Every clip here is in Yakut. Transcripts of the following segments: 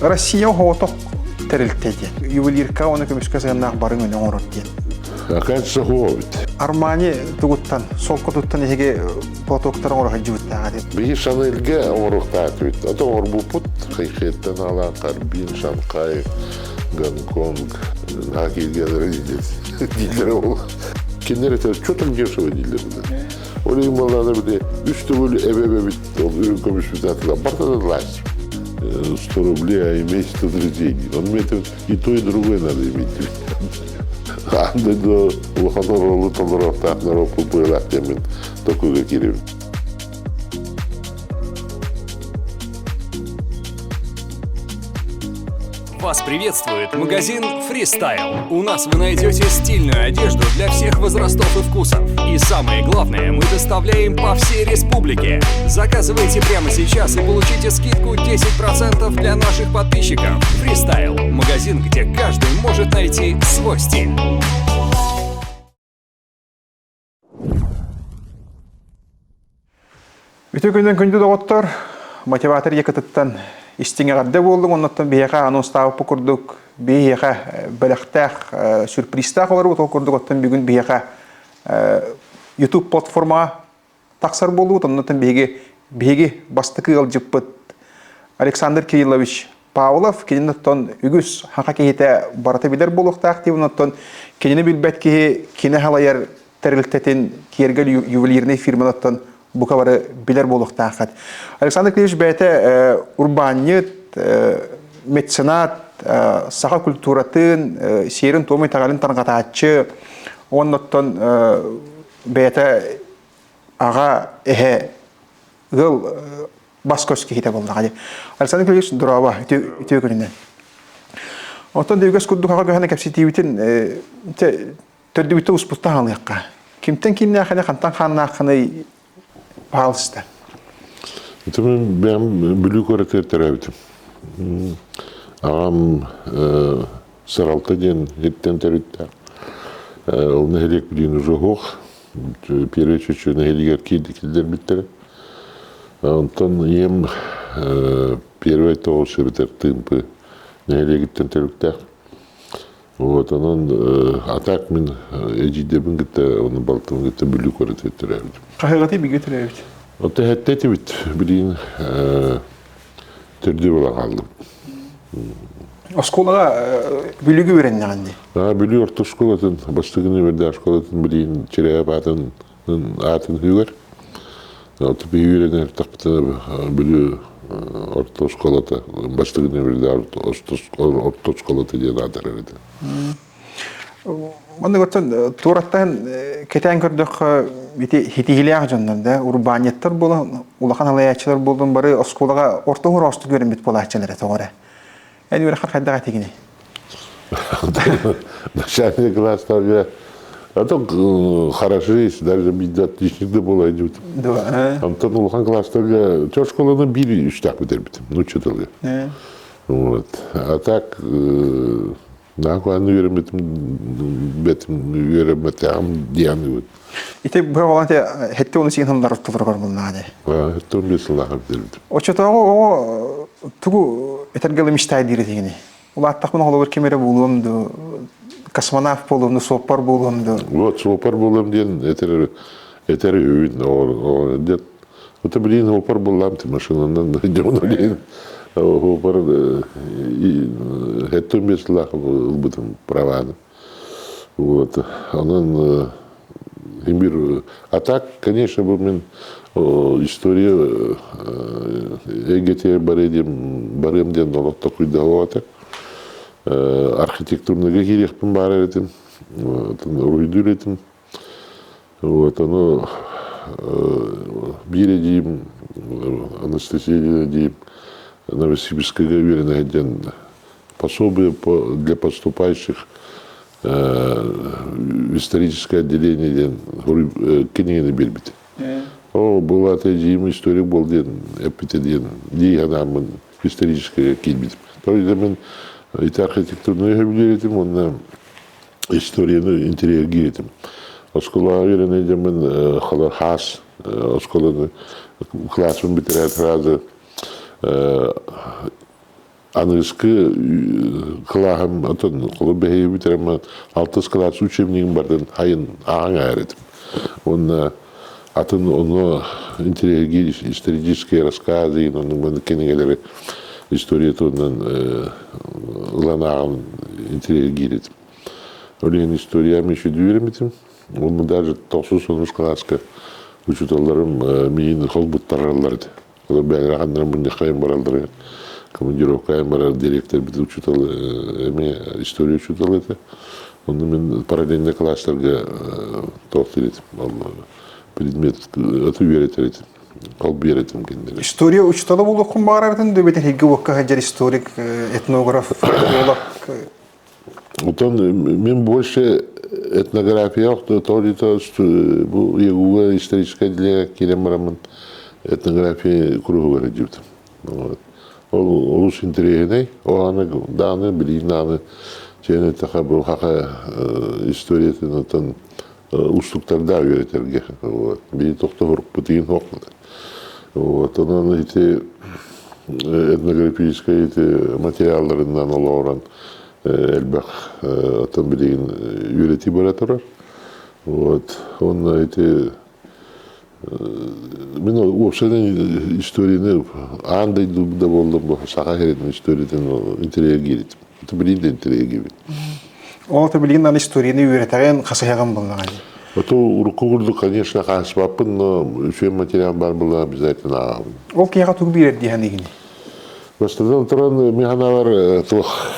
Россия оһоҕотох тэрилтэ диэн. Ювелирка уонна көмүскэ сыһыаннаах бары өҥөнү оҥорор диэн. Оказывается, хообит. Армани тугуттан, солкотуттан эһиги платоктар оҥоро сылдьыбыттааҕа диэн. Биһи Шанельгэ оҥоруохтаатыбыт. Ото оҥорбуппут Хайхеттан аалаан Харбин, Шанхай, Гонконг, Хакилгелери дииллэр ол. Кинилэр этэр, что там дешево дииллэр. Ол иһин буоллаҕына били үс төгүл эбэ-эбэбит ол үрүҥ көмүспүт атыла барыта да власть. 100 рублей, а иметь 100 друзей. Он мне это и то, и другое надо иметь. Аан дойду улахан оруолу толоруохтаах норуоппут быһыылаах диэммин токуга киирибин. Вас приветствует магазин Freestyle. У нас вы найдете стильную одежду для всех возрастов и вкусов. И самое главное, мы доставляем по всей республике. Заказывайте прямо сейчас и получите скидку 10% для наших подписчиков. Freestyle – магазин, где каждый может найти свой стиль. Үтүө күнүнэн күндү доҕоттор, мотиватор якытыттан истиҥ эҕэрдэ буоллуҥ, оннуттан биһиэхэ анонстаабыппыт курдук биһиэхэ бэлэхтээх сюрпризтаах олорбут, ол курдук оттон бүгүн биһиэхэ YouTube платформаҕа тахсар буоллубут, оннуттан биһиги биһиги бастакы ыалдьыппыт Александр Кириллович Павлов кинини оттон үгүс хаха киһитэ барыта билэр буолуохтаах диибин, оттон кинини билбэт киһи кини халайар тэрилтэтин Киэргэл ювелирнай фирмалартан бука бары билэр буолуохтааххыт. Александр Кириллович бэйэтэ урбаанньыт, меценат, саха культуратын, сиэрин-туомун итэҕэлин тарҕатааччы, уонна оттон бэйэтэ аҕа, эһэ, ыал бас-көс киһитэ буоллаҕа дии. Александр Кириллович, дорообо, үтүө күнүнэн. Оттон үгэс курдук аҕа көһөнө кэпсэтиибитин Төрдүбүттэн успуттан хаалыахха. Кимтэн кимнээххиний, хантан хааннааххыный паалыста. Ити мин бэйэм Бүлүү куоратыгар төрөөбүтүм. Аҕам Саралта диэн иттэн төрүттээх. Ол нэһилиэк билигин уже суох. Первый чөчө нэһилиэгэр киирдэрбиттэрэ. Онтон ийэм первый тоҕус эбэтэр Тыымпы нэһилиэгиттэн төрүттээх. Вот онон а так мин эдьиийдэбин кытта оны балтыбын кытта Бүлүү куоратыгар төрөөбүтүм. Хаһыгаты бигэ төрөөбүт. Оттон хэттэ этибит билигин төрдү буолан хааллым. Оскуолаҕа Бүлүүгэ үөрэннэҕин дии. Бүлүү орто оскуолатын, бастакы нүөмэрдээх оскуолатын билигин Чирээп аатын аатын үһүгэр. Оттон биһиги үөрэнэр тахпытына Бүлүү орто оскуолата, бастакы нүөмэрдээх орто оскуолата диэн аатырар этэ. Маннык оттон туораттан кэтээн көрдөххө ити хитиһилээх дьоннор да урбаанньыттар буолан улахан алайааччылар буоллун бары оскуолаҕа орто хороостук үөрэммит буолааччылар этэ тоҕо эрэ. Эн үөрэххэр хайдах этигиний? Начальный класстарга а то хороши, даже биирдэ отличник да буола илдьибитим. Да. Онтон улахан класстарга чо школаны биир үстээх бүтэрбитим, нуучча тылы. Вот. А так наакуаны үөрэммитим бэтим үөрэммэтэҕим диэн Ити бу те хетте оны сиин хыллар ортолоругар буллаҕа дии. Хетте он бес сыллаах бүтэрбитим. Оччотооҕу оҕо тугу этэргэ мечтай диир этигиний? Улааттахпына холобур ким эрэ буолуом ду, космонавт буолуом ду, суоппар буолуом ду. Вот суоппар буолуом диэн этэр этэр үһүбүн диэн. Это блин суоппар буоллам ты машинанан дьон диэн суоппар хетте он бес сыллаах ылбытым праваны. Вот. Онон имир А так, конечно, бу мин история эйгэтигэр барыам диэн олох токуйдаабата. Архитектурныйга киириэхпин баар этим, уруһуйдуур этим. Вот, ону биир эдьиийим Анастасия эдьиийим Новосибирскайга үөрэнэ сылдьан пособие для поступающих в историческое отделение диэн кинигэни биэрбитэ. О, была эдьиийим историк буол диэн эппитэ диэн дии санааммын историческайга киирбитим. То есть мин ити архитектурнай сөбүлүүр этим уонна историяны интэриэһиргиир этим. Оскуолаҕа үөрэнэ дьэммин хаас оскуоланы класспын бүтэрээт сразу. Аныгыскы кылааһым отон холу бэһиги бүтэрэммин алтыс кылаас учебнигым бардын айын ааҥ аар этим. Уонна атын ону интеллигии исторические рассказы оннук кинигэлэри история туһунан ылан ааҕан интеллигиир этим. Ол иһин историям еще үөрэммитим. Уонна даже тохсус онус кылааска учууталларым миигин холбуттараллар этэ. Олор бэйэлэрэ ханна мунньахха бараллар командировка барар директорбит учуутал эмиэ история учуутала этэ. Онно мин параллельно класстарга туох этим предмет аты үөрэтэр этим холбуйар этим кинилэри. История учуутала буолуоххун баҕарабытын да эбэтэр эһиги уокка сылдьар историк, этнограф, филолог Оттон мин больше этнография то бу ЕГУга историческое отделение киирэн бараммын этнография куруһугар илдьибитим. Ол олус интэриэһинэй. Ол аны дааны билигин дааны чээн эттэхэ бу хаха историятын оттон устуктардаах үөрэтэргэ. Вот. Бии тохтоһурукпутуйун суох. Вот. Онон ити этнографическай ити материалларынан олоҕуран элбэх оттон билигин үөрэтии бара турар. Вот. Онно ити мин уопсайынан историяны аан дойду да буоллун бу саха сирин историятын интэриэһиргиир этим. Билигин да интэриэһиргиибин. Ол то билигин аны историяны үөрэтэрин хасыһаҕын буллаҕа дии. Это урукку курдук, конечно, хаасыбаппын, но үчүгэй материал баар буолла обязательно ааҕабын. Ол киһиэхэ тугу биэрэр дии саныыгын? Бастатан туран, мин санаабар туох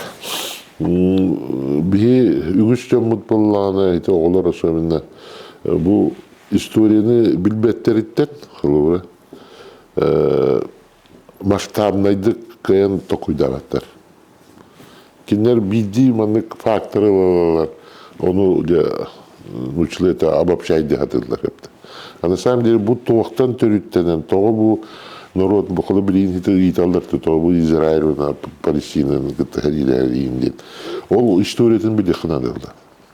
биһи үгүс дьоммут буоллаҕына, ити оҕолор особенно бу историяны билбэттэриттэн, холобура, масштабнайдык кыайан токуйдаабаттар. Кинилэр биирдии маннык факторы ылаллар, ону дьэ нууччалыы это обобщай дии сатыыллар эбит. А на самом деле бу туохтан төрүттэнэн, тоҕо бу норуот бу билигин ыйыталлар тоҕо бу Израиль уонна Палестинаны кытта сэриилэһэр диэн. Ол историятын билиэххэ наада.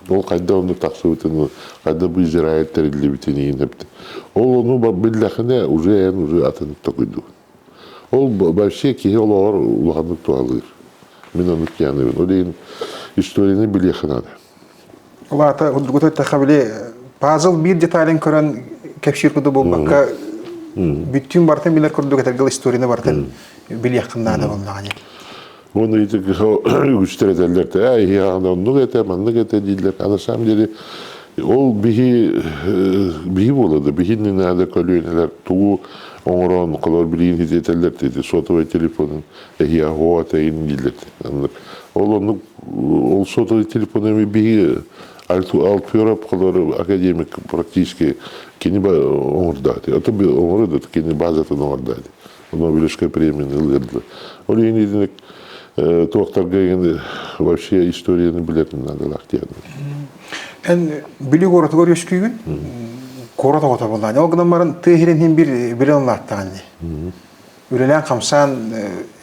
Ол хайда онно тахсыбытын, хайда бу Израиль тэриллибитин иһин эбит. Ол ону биллэхинэ уже эн уже атын токуйдугун. Ол вообще киһи олоҕор улаханнык туһалыыр. Мин оннук дианыбын. Ол иһин историяны билиэххэ наада. Ол аата урдугута эттэххэ били пазл биир деталин көрөн кэпсиир курдук буолбакка бүттүүн барытын билэр курдук этэргэл историяны барытын билиэххин наада буоллаҕа дии. Уонна ити үгүстэр этэллэр ээ иһиэҕинэ оннук этэ, маннык этэ дииллэр. А на самом деле ол биһи биһи буолар да биһи иннинээде көлүөнэлэр тугу оҥорон холор билигин хитиэтэллэр ити сотовай телефонун эһиэхэ тэйин дииллэр. Ол оннук ол сотовай телефон эми биһи Алферов холор академик практически кини оҥордоoti. Ото оҥорду кини базатын оҥордоoti. Нобелевскай премияны ылыырды. Ол иһин итинник туохтарга игин вообще историяны билэрин наадалаах диэн. Эн Бүлүү куоратыгар үөскүүгүн? Куорат оҕото буоллаҕын. Ол гынан баран тыа сирин иһин бир билэн улааттаҕын дии. Үлэлээн хамсаан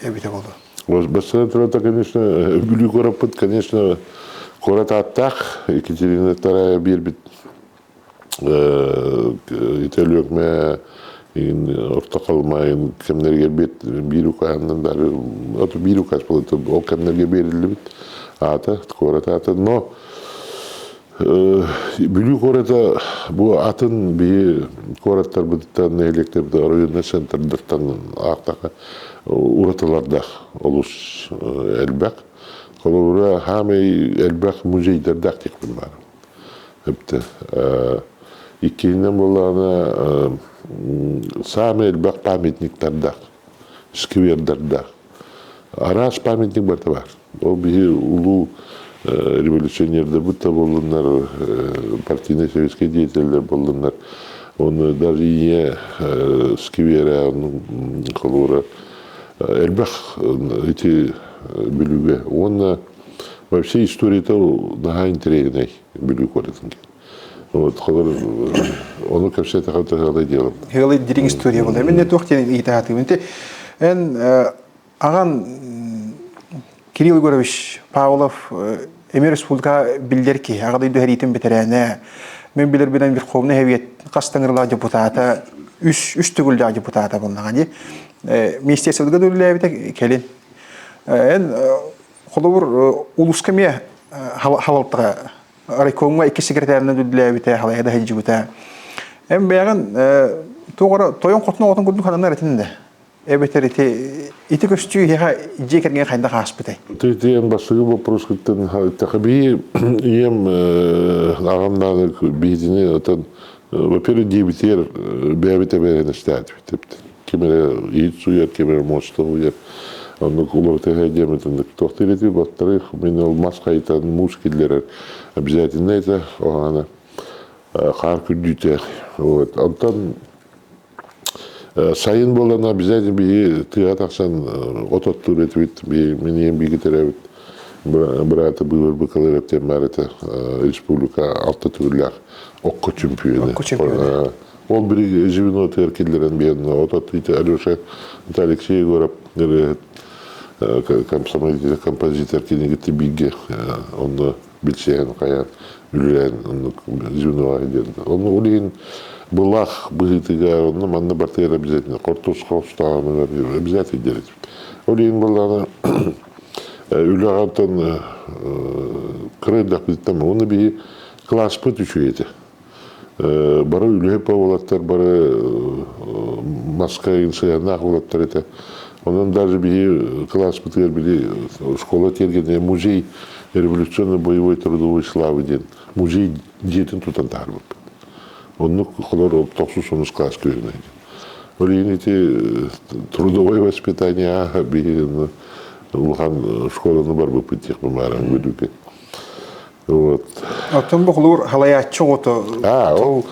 эбитэ буолуо. Бастакы турата, конечно, Бүлүү куораппыт, конечно, куорат ааттаах Екатерина II биэрбит ити Өлүөхүмэ Орто Халымаайын кэмнэригэр биир укааһынан бары биир укаас буолла ол кэмнэргэ биэриллибит аата куорат аата но Бүлүү куората бу атын биһи куораттарбытыттан нэһилиэктэрбититтэн оройуоннай центрдартан аахтаха уратылардаах олус элбэх холобура хаамай элбэх музейдардаах диэхпин баар Эптэ. Иккиһинэн буоллаҕына саамай элбэх памятниктардаах, сквердардаах. Араас памятник барыта баар. Ол биһи улуу революционердарбыт да буоллуннар, партийнай советскай деятеллэр буоллуннар, оны даже ийэ скверэ холура элбэх ити Бүлүүгэ уонна Вообще историята наһаа интэриэһинэй Бүлүү куоратын Вот, холор, ону кэпсээтэхэ тыһыалай делом. Тыһыалай дириҥ история буолар. Мин туох диэн ыйытаатым. Ити эн аҕан Кирилл Егорович Павлов эмиэ республика биллэр киһи, аҕа дойду сэриитин бэтэрээнэ. Мин билэрбинэн Верховный Совет хас таҥырылаах депутата, үс үс төгүллээх депутата буоллаҕа дии. Министерствода да үлэлээбитэ кэлин. Эн холобур улууска эмиэ халалтаҕа райкомҥа икки секретарынан үлэлээбитэ, халайа сылдьыбыта. Эн бэйэҕин туох эрэ тойон хотун оҕотун курдук сананар этин да? Эбэтэр ити ити көстүү эһиэхэ дьиэ кэргэн хайдах ааспытай? Тиийэн бастакы боппуруоскуттан биһи ийэм аҕам нааны биһитини отон во-первых диэбитигэр бэйэбит эбээһинэстээтибит ким эрэ иһит сууйар ким эрэ муоста сууйар оннук уларытыһа диэмит оннук туохтуур этибит во-вторых мин ол мас хайытан муус киллэрэр обязательно это оһаана хаар күрдүүтэ вот онтон Сайын буолан обязательно биһи тыаҕа тахсан от оттуур этибит. Мин ийэм бииргэ төрөөбүт быраата Быыбар Быкалыров диэн баар этэ. Республика алта төгүллээх окко чөмпүйүөнэ. Окко чөмпүйүөнэ. Ол бири звенотыгар киллэрэн биэрэн от оттуйта Алеша Алексей Егоров ырыаһыт композитор кинигити бииргэ онно билсиһэн хайаан үлэлээн оннук звеноҕа диэн. Онно ол иһин былаах быһыытыгар онно манна бартыгар обязательно хортуоска устааҕыныгар обязательно диэн этибит. Ол иһин буоллаҕына үлэҕэ оттон кыра эрдэхпититтэн уонна биһи класспыт үчүгэй этэ. Бары үлэһит уолаттар бары маска сыһыаннаах уолаттар этэ. Онон даже биһи класспытыгар били школа тиэргэнэ музей революционно боевой трудовой славы диэн музей дьиэтин тутан таһаарбыппыт. Оннук холор тохсус онус класс үөрэнэ Ол иһин ити трудовое воспитание биһи улахан школаны барбыппыт диэхпин бааран бүдүкэ. Вот. Оттон бу холуур халайааччы оҕото,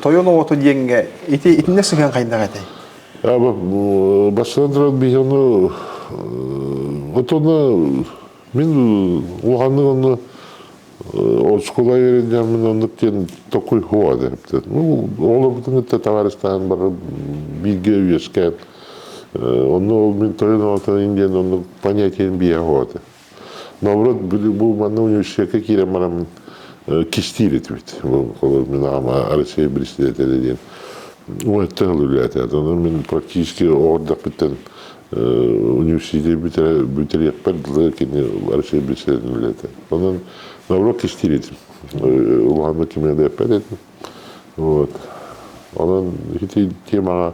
тойон оҕото диэҥҥэ ити итиннэ сыһыан хайдах этэй? Бастатан туран биһи ону отону мин улаханнык ону оскуола үөрэнньэммин оннук диэн токуй хуа диэптэн. Ну, оҕолорбутун кытта табаарыстаһан бары бииргэ үөскээн онно ол мин тойон оҕото диэн оннук понятием биэ хуа Наоборот, бу манна университекка киирэн баран кистиир этибит. Бу мин аҕам Россия председателэ диэн уонтан ыл үлэлээтэ. Онон мин практически оҕордохпуттан университет бүтэриэхпэр дылы кини Россия председателин үлэлээтэ. Онон наоборот кистиир этим. Улаханнык кимиэ да эппэт этим. Вот. Онон ити темаҕа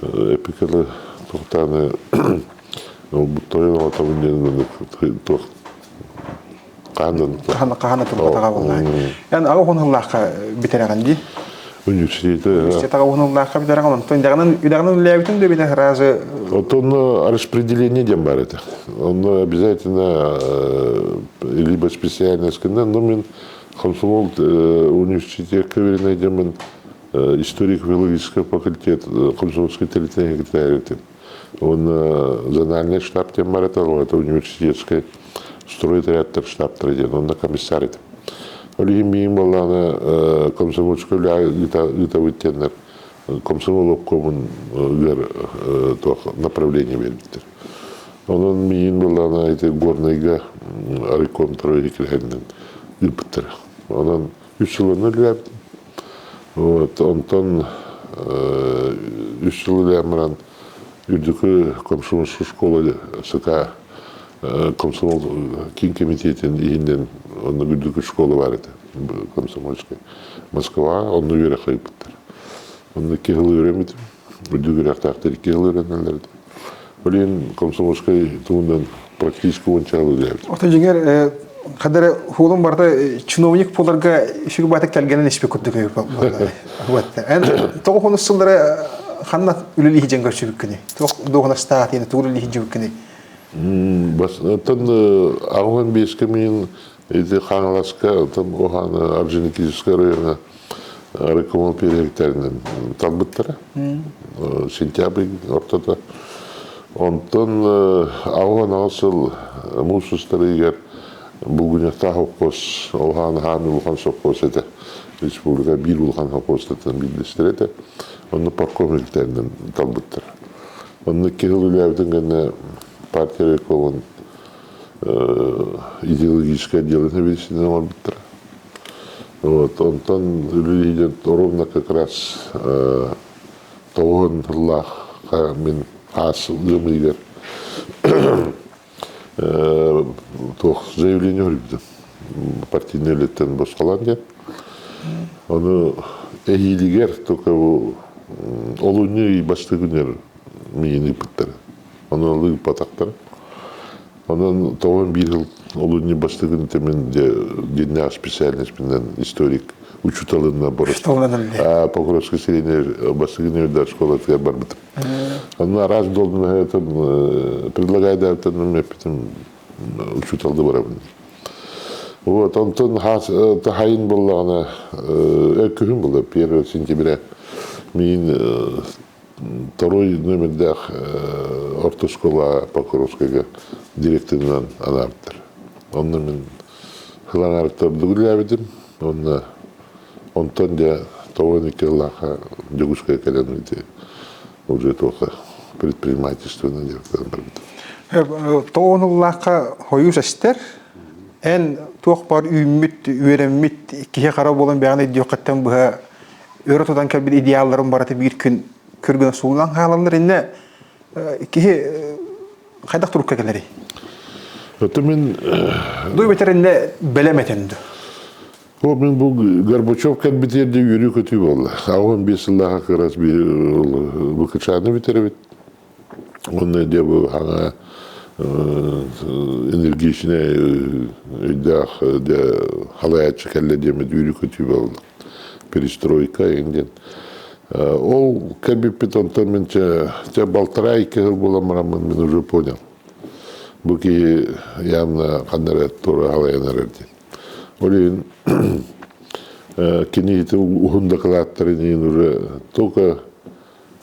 эпикалы туохтааны тойон оҕотобун диэн туох хаандан хаана турбатаҕа буолла. Эн аҕа уһун сыллаахха бүтэрэҕин дии. Университеты. Университет аҕа уһун сыллаахха бүтэрэҕин, онтон үдэҕинэн үдэҕинэн үлэлээбитин да бile сразу Онтон распределение диэн бар этэ. Онно обязательно либо специальность но мин Комсомол университекка үөрэнэ историко-филологический факультет комсомольской тэрилтэтин Уонна зональный штаб диэн бар этэ, это университетскай стройотрядтар штабтара диэн, онно комиссар этим. Ол иһин миигин буоллаҕына комсомольскай үлэҕэ ыытабыт диэннэр комсомол обкомун ыар туох направление биэрбиттэр. Онон миигин буоллаҕына ити Горнайга райком троекилэһинэн ыыппыттара. Онон үс сылынан үлэлээбитим. Вот, онтон үс сыл үлэлээн баран үрдүкү комсомольскай школа СК комсомол киин комитетин иһинэн онно үрдүкү школа бар этэ комсомольскай Москваҕа онно үөрэххэ ыыппыттар. Онно икки сыл үөрэммитим. Үрдүк үөрэхтээхтэр икки сыл үөрэнэллэр этэ. Ол иһин комсомольскай туһунан практически уонча сыл үлэлээбитим. Ото дьиҥэр хадары хуолун барыта чиновник буоларга үчүгэй кэлгэнэн испит курдук вот. Эн тоҕо хонус сыллары ханна үлэлии дьэн көрсүбүккүнүй? Туох дуоһунастаах диэн тугу үлэлии дьүбүккүнүй? Оттон аҕыс биэскэ мин ити Хаҥаласка, оттон Ухана Орджоникидзевскай райоҥҥа райкомол переһиктэринэн талбыттара. Сентябрь ортото. Онтон аҕыс сыл муус устарыгар Булгунньахтаах совхоз, Улахан Хаан улахан совхоз этэ. Республика биир улахан совхозтартан биирдэстэрэ этэ. Онно партком секретарынан талбыттара. Онно икки сыл үлэлээбитин кэннэ партия райкомун идеологическай отделын сэбиэдиссэйинэн оҥорбуттара. Вот, онтон үлэлиирдэн ровно как раз тоҕуһун сыллаах мин аас ыам ыйыгар. Туох заявление суруйбутум. Партийнай үлэттэн босхолоон диэн. Ону эһиилигэр только бу олунньу ый бастакы күнүгэр миигин ыыппыттара. Ону ол ыыппатахтара. Онон тоҕон биир сыл олунньу бастакы күнүтэ мин дьиҥнээх специальностьпынан историк учууталынан Покровскай средней бастакы нүөмэрдээх школатыгар барбытым. Онно араас должноһы предлагайдаатан эппитим учууталды барабын. Вот, онтон хайын буоллаҕына күһүн буолла 1 сентября миин второй номердээх орто школа Покровскайга директорынан анаабыттар. Онно мин хылаҥарыттан үлэлээбитим. Онно онтон дьэ 92 сыллаахха Дьокуускайга кэлэн ити уже туохха предпринимательствоны дьарыктанан барбытым. Тоҕон ыллаахха хойуус эстэр, эн туох бар үүммүт, үөрэммит киһи хара буолан бэҕэн өйдүөххүттэн быһа өрө тутан кэлбит идеалларын барыта биир күн күр гына сууллан хаалаллар. Иннэ киһи хайдах турукка кэлэрий? Это мин... Дуй бэтэр иннэ бэлэм этэн ду. Ол мин бу Горбачев кэлбитигэр де үөрүү-көтүү буолла. 85 сыллааҕы как раз ВКЧ-ны бүтэрэбит. Онно дьэ бу хаҥа энергичнэй өйдөөх дьэ халайааччы кэллэ диэммит үөрүү-көтүү буолла. Перестройка эҥин диэн. Ол кэлбиппит онтон мин чэ балтараа икки сыл буолан бараммын мин уже понял. Бу киһи явно ханна эрэ туора халайан эрэр диэн. Ол иһин кини ити уһун дакылааттарын иһин уже только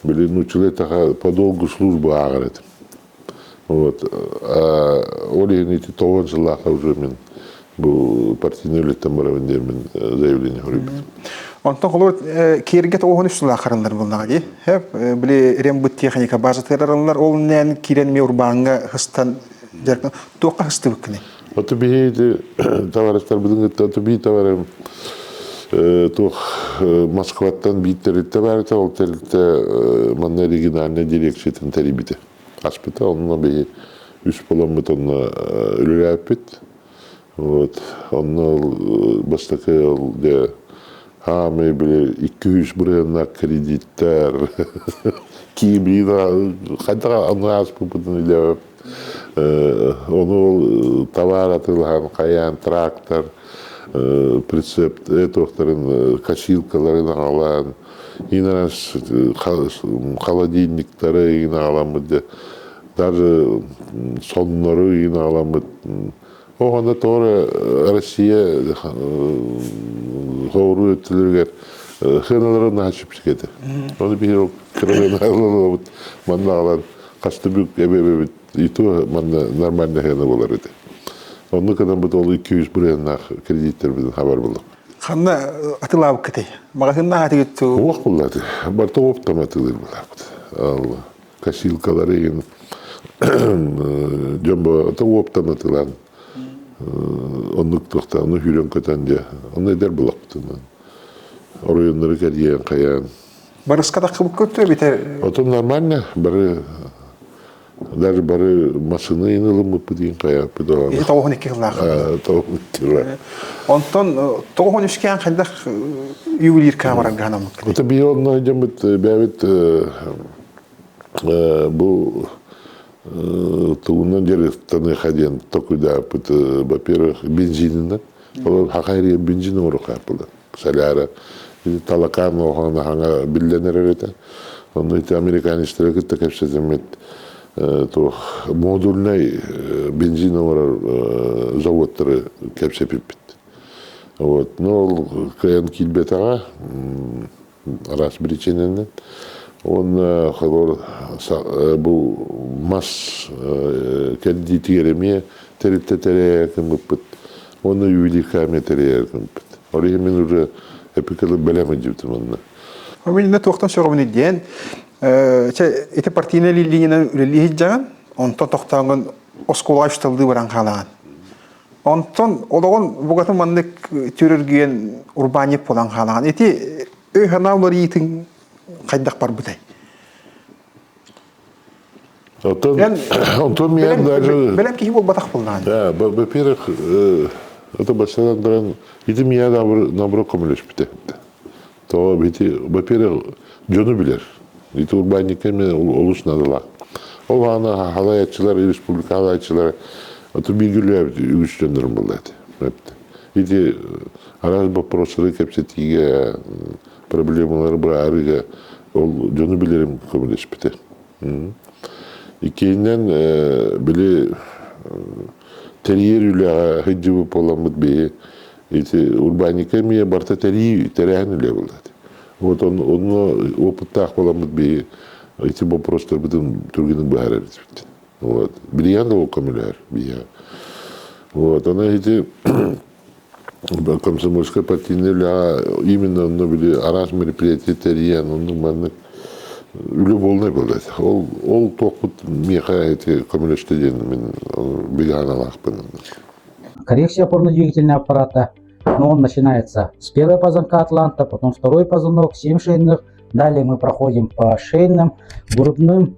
били нууччалыы таха по долгу службу ааҕар этим. Вот. Ол иһин ити тоҕон сыллаахха уже мин бу партийнай үлэттэн барабын диэн мин заявление суруйбутум. Онтон холобур киэргэ тоҕуһун үс сылаахарыннар булнаҕа дии. Били рембыт техника базатыгар ол нээн киирэн ми урбааҥҥа хыстан туохха хыстыбыккыный? Ото биһиги товарищтарбытын кытта ото бии товарым туох Москваттан биир тэрилтэ баар этэ, ол тэрилтэ манна региональнай дирекциятын тэрийбитэ. Аспыта, онно биһи үс буоламмыт онно үлэлээппит. Вот, онно бастакы ол дьэ хаамай били 200 бырыһыаннаах кредиттэр киибиин хайдах аны ааспыппытын илэ Ону ол табаар атыылаһан хайаан трактор, прицеп туохтарын косилкаларын аҕалан, иин холодильниктары иин аҕаламмыт дьэ даже соннору иин аҕаламмыт оҕону тоҕо эрэ Россия хооруу өттүлэригэр сыаналара наһаа чэпчэки этэ. Ону биһиги ол кыра манна аҕалан хаста бүк эбэбэбит и то манна нормальный сыана буолар этэ. Онну гынан ол 200 бырыһыаннаах кредиттербитин хабар буллум. Ханна атылаабыккытай? Маҕаһыыннаах атыгыт Уох буллаты. Барта оптом атылыр булаабыт. Ал косилкалары еген дьон бу оптом атылаан оннук туохта ону хүрэн көтөн дьэ онно эдэр булаппытынан оройуоннары кэрийэн хайаан Барыска таххыбыккыт эбитэр Отон нормально бары даже бары массыына ылыммыппыт диэн хайааппыт Ити 92 сыллаах. 92 сыллаах. Онтон 93 кээн хайдах ювелир камерага анаммыккыт? Это биир онно дьоммут бэйэбит бу тугунан дьарыктаныаха диэн токуйдааппыт во-первых бензининэн олор хахайрия бензин оҥоруохааппыт соляра талакаан оһоон аһаҥа биллэн эрэр этэ. Онно ити американецтары кытта кэпсэтиммит туох модульнай бензин оҥорор заводтары кэпсэпиппит. Вот. Но ол кыайан киирбэтэҕэ араас причинэнэн. Уонна холобур бу мас кэрдиитигэр эмиэ тэрилтэ тэрийэ гыммыппыт. Уонна ювелирка тэрийэр гыммыппыт. Ол иһин мин уже эпикалы бэлэм илдьибитим онно. Мин туохтан сөҕөбүн диэн, ити партийнай линиянан үлэлии сылдьаҕын, онтон тохтооҥҥун оскуолаҕа учууталлыы баран хаалаҕын. Онтон олоҕун бугатын маннык түрүргүйэн урбаанньык буолан хаалаҕын. Ити өй-санаа уларыйыытын хайдах барбытай? Оттон, онтон мен даже... Бэлэм киһи буолбатах буоллаҕын. Да, во-первых, это бастатан туран, ити мия наоборот көмөлөспүтэ. То ити, во-первых, дьону билэр. Ити урбаанньыкка мен олус наадалаах. Ол аана халаяччылар, республика халаяччылара, ото бииргүлүөбүт үгүс дьоннорум буолла этэ. Ити араас вопростары кэпсэтиигэ, проблемалары быһаарыыга ол дьону билэрим көмөлөспүтэ. Иккиһинэн, били тэрийэр үлэҕэ сылдьыбыт буоламмыт биһи ити урбаанньыкка эмиэ барыта тэрийии тэрээһин үлэ буолла. Вот онно опыттаах буоламмыт биһи ити боппуруостарбытын түргэнник быһаарар этибит. Вот. Билигин да ол көмөлөһөр биһиэхэ. Вот. Ону ити комсомольскай партийнай үлэҕэ именно онно били араас мероприятие тэрийэн оннук маннык үлэ буолнай буолла ол ол туохпут миэхэ ити көмөлөстө диэн мин бигэ санаалаахпын. Коррекция опорно-двигательного аппарата, но он начинается с первого позвонка атланта, потом второй позвонок, семь шейных, далее мы проходим по шейным, грудным,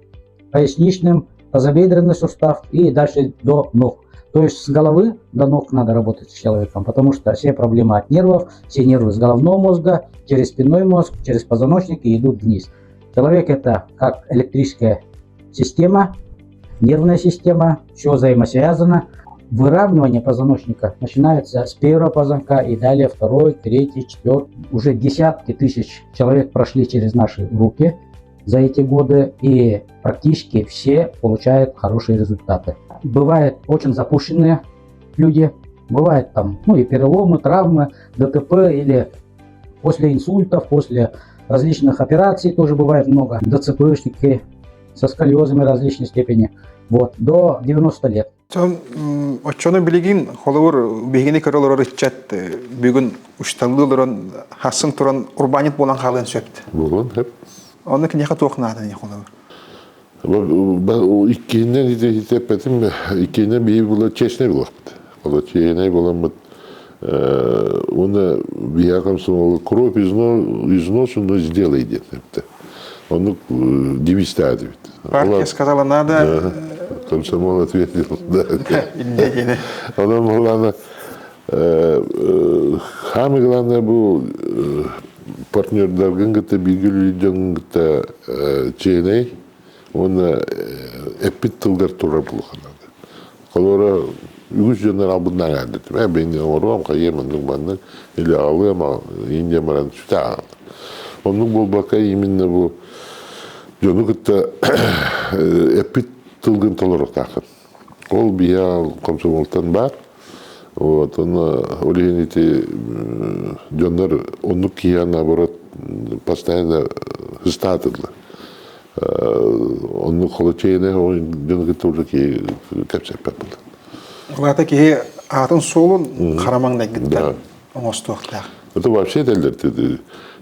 поясничным, тазобедренный сустав и дальше до ног. То есть с головы до ног надо работать с человеком, потому что все проблемы от нервов, все нервы с головного мозга, через спинной мозг, через позвоночник и идут вниз. Человек это как электрическая система, нервная система, все взаимосвязано. Выравнивание позвоночника начинается с первого позвонка и далее второй, третий, четвертый. Уже десятки тысяч человек прошли через наши руки за эти годы, и практически все получают хорошие результаты. Бывают очень запущенные люди, бывают там ну, и переломы, травмы, ДТП или после инсультов, после различных операций тоже бывает много. ДЦПшники со сколиозами различной степени. Вот, до 90 лет. Оччону билигин холобур биһигини көрө олорор ыччат бүгүн учталлыы олорон хассын туран урбаанньыт буолан хаалыан сөп. Буолуон сөп. Онно киниэхэ туох нааданы холобур? Иккиһинэн итеппетим, иккиһинэн биһи була честный буолахпыт. Ола честный буоламмыт уонна биһиэхэ комсомол кровь из носу, но сделай диэн эппитэ. Оннук девизтаатыбыт. Партия сказала надо. Комсомол ответил, да. Онон буоллаҕына самое главное бу партнердаргын кытта бииргэ үлэлиир дьоҥҥун кытта чиэһинэй уонна эппит тылгар турар буолуохха наада. Холобура, үгүс дьоннор албыннаан аҕалбытым. Ээ, бэйэҥ оҥоруом, хайыам, оннук маннык, или аҕалыам, Индия баран сүтэ аҕал. Оннук буолбакка именно бу дьону кытта эппит тылгын толоруохтааххын. Ол биһиэхэ комсомолтан баар. Вот, онно ол иһин ити дьоннор оннук киһиэхэ наоборот постоянно ыстаатыллар. Оннук холочейнай дьону кытта уже киһи кэпсэппэт буолар. Улаата киһи аатын суолун хара маҥнайгыттан оҥостуохтаах. Это вообще этэллэр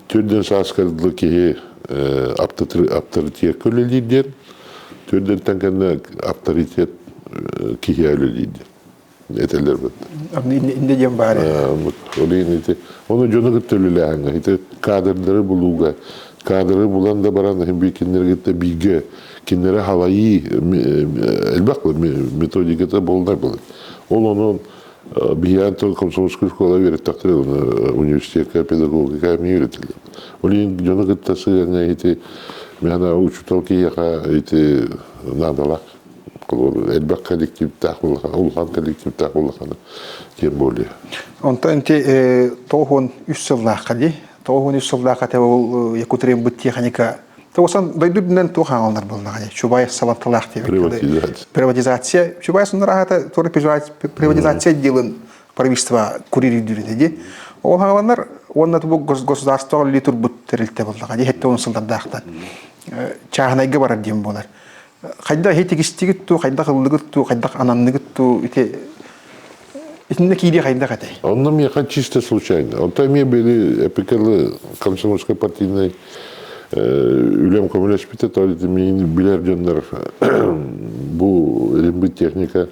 төрдөн сааска дылы киһи авторитетка үлэлиир диэн, төрдөнтөн кэннэ авторитет киһи үлэлиир диэн этэллэр бит. Инде диэн баар. Ол иһин ити ону дьону кытта үлэлээһиҥҥэ ити кадрдары булууга кадры булан да баран иһин кинилэри кытта бииргэ кинилэри халайыы элбэх методиката буоллар буолар. Ол онон биһиэн тыл комсомольскай школа үөрэттэхтэрэ университетка педагогика эмиэ үөрэтиллэр. Ол иһин дьону кытта сыһыаҥҥа ити мээнэ учуутал киһиэхэ ити наадалаах. Элбэх коллективтаах улахан коллективтаах улахана тем более. Онтон ити 93 сыллаахха дии. 93 сыллаахха те ол Якутрембыт техника Тоҕусан дойду үрдүнэн туох аҥаллар буоллаҕа Чубай салалталаах диэбит. Приватизация. Приватизация. Чубай суннар туора приватизация отделын правительство курирдүүр ди. Ол хааланнар уонна бу государство ли турбут тэрилтэ буоллаҕа дии 70 сыллардаахтан чааһынайга барар диэн буолар. Хайдах иһитигистигит туу, хайдах ыллыгыт туу, хайдах ананныгыт туу ити итиннэ киирии хайдах этэй? Онно миэхэ чисто случайно. Онто эмиэ били эпикалы комсомольской партийнай үлэм көмөлөспүтэ, то миин билэр дьоннор бу рембыт техника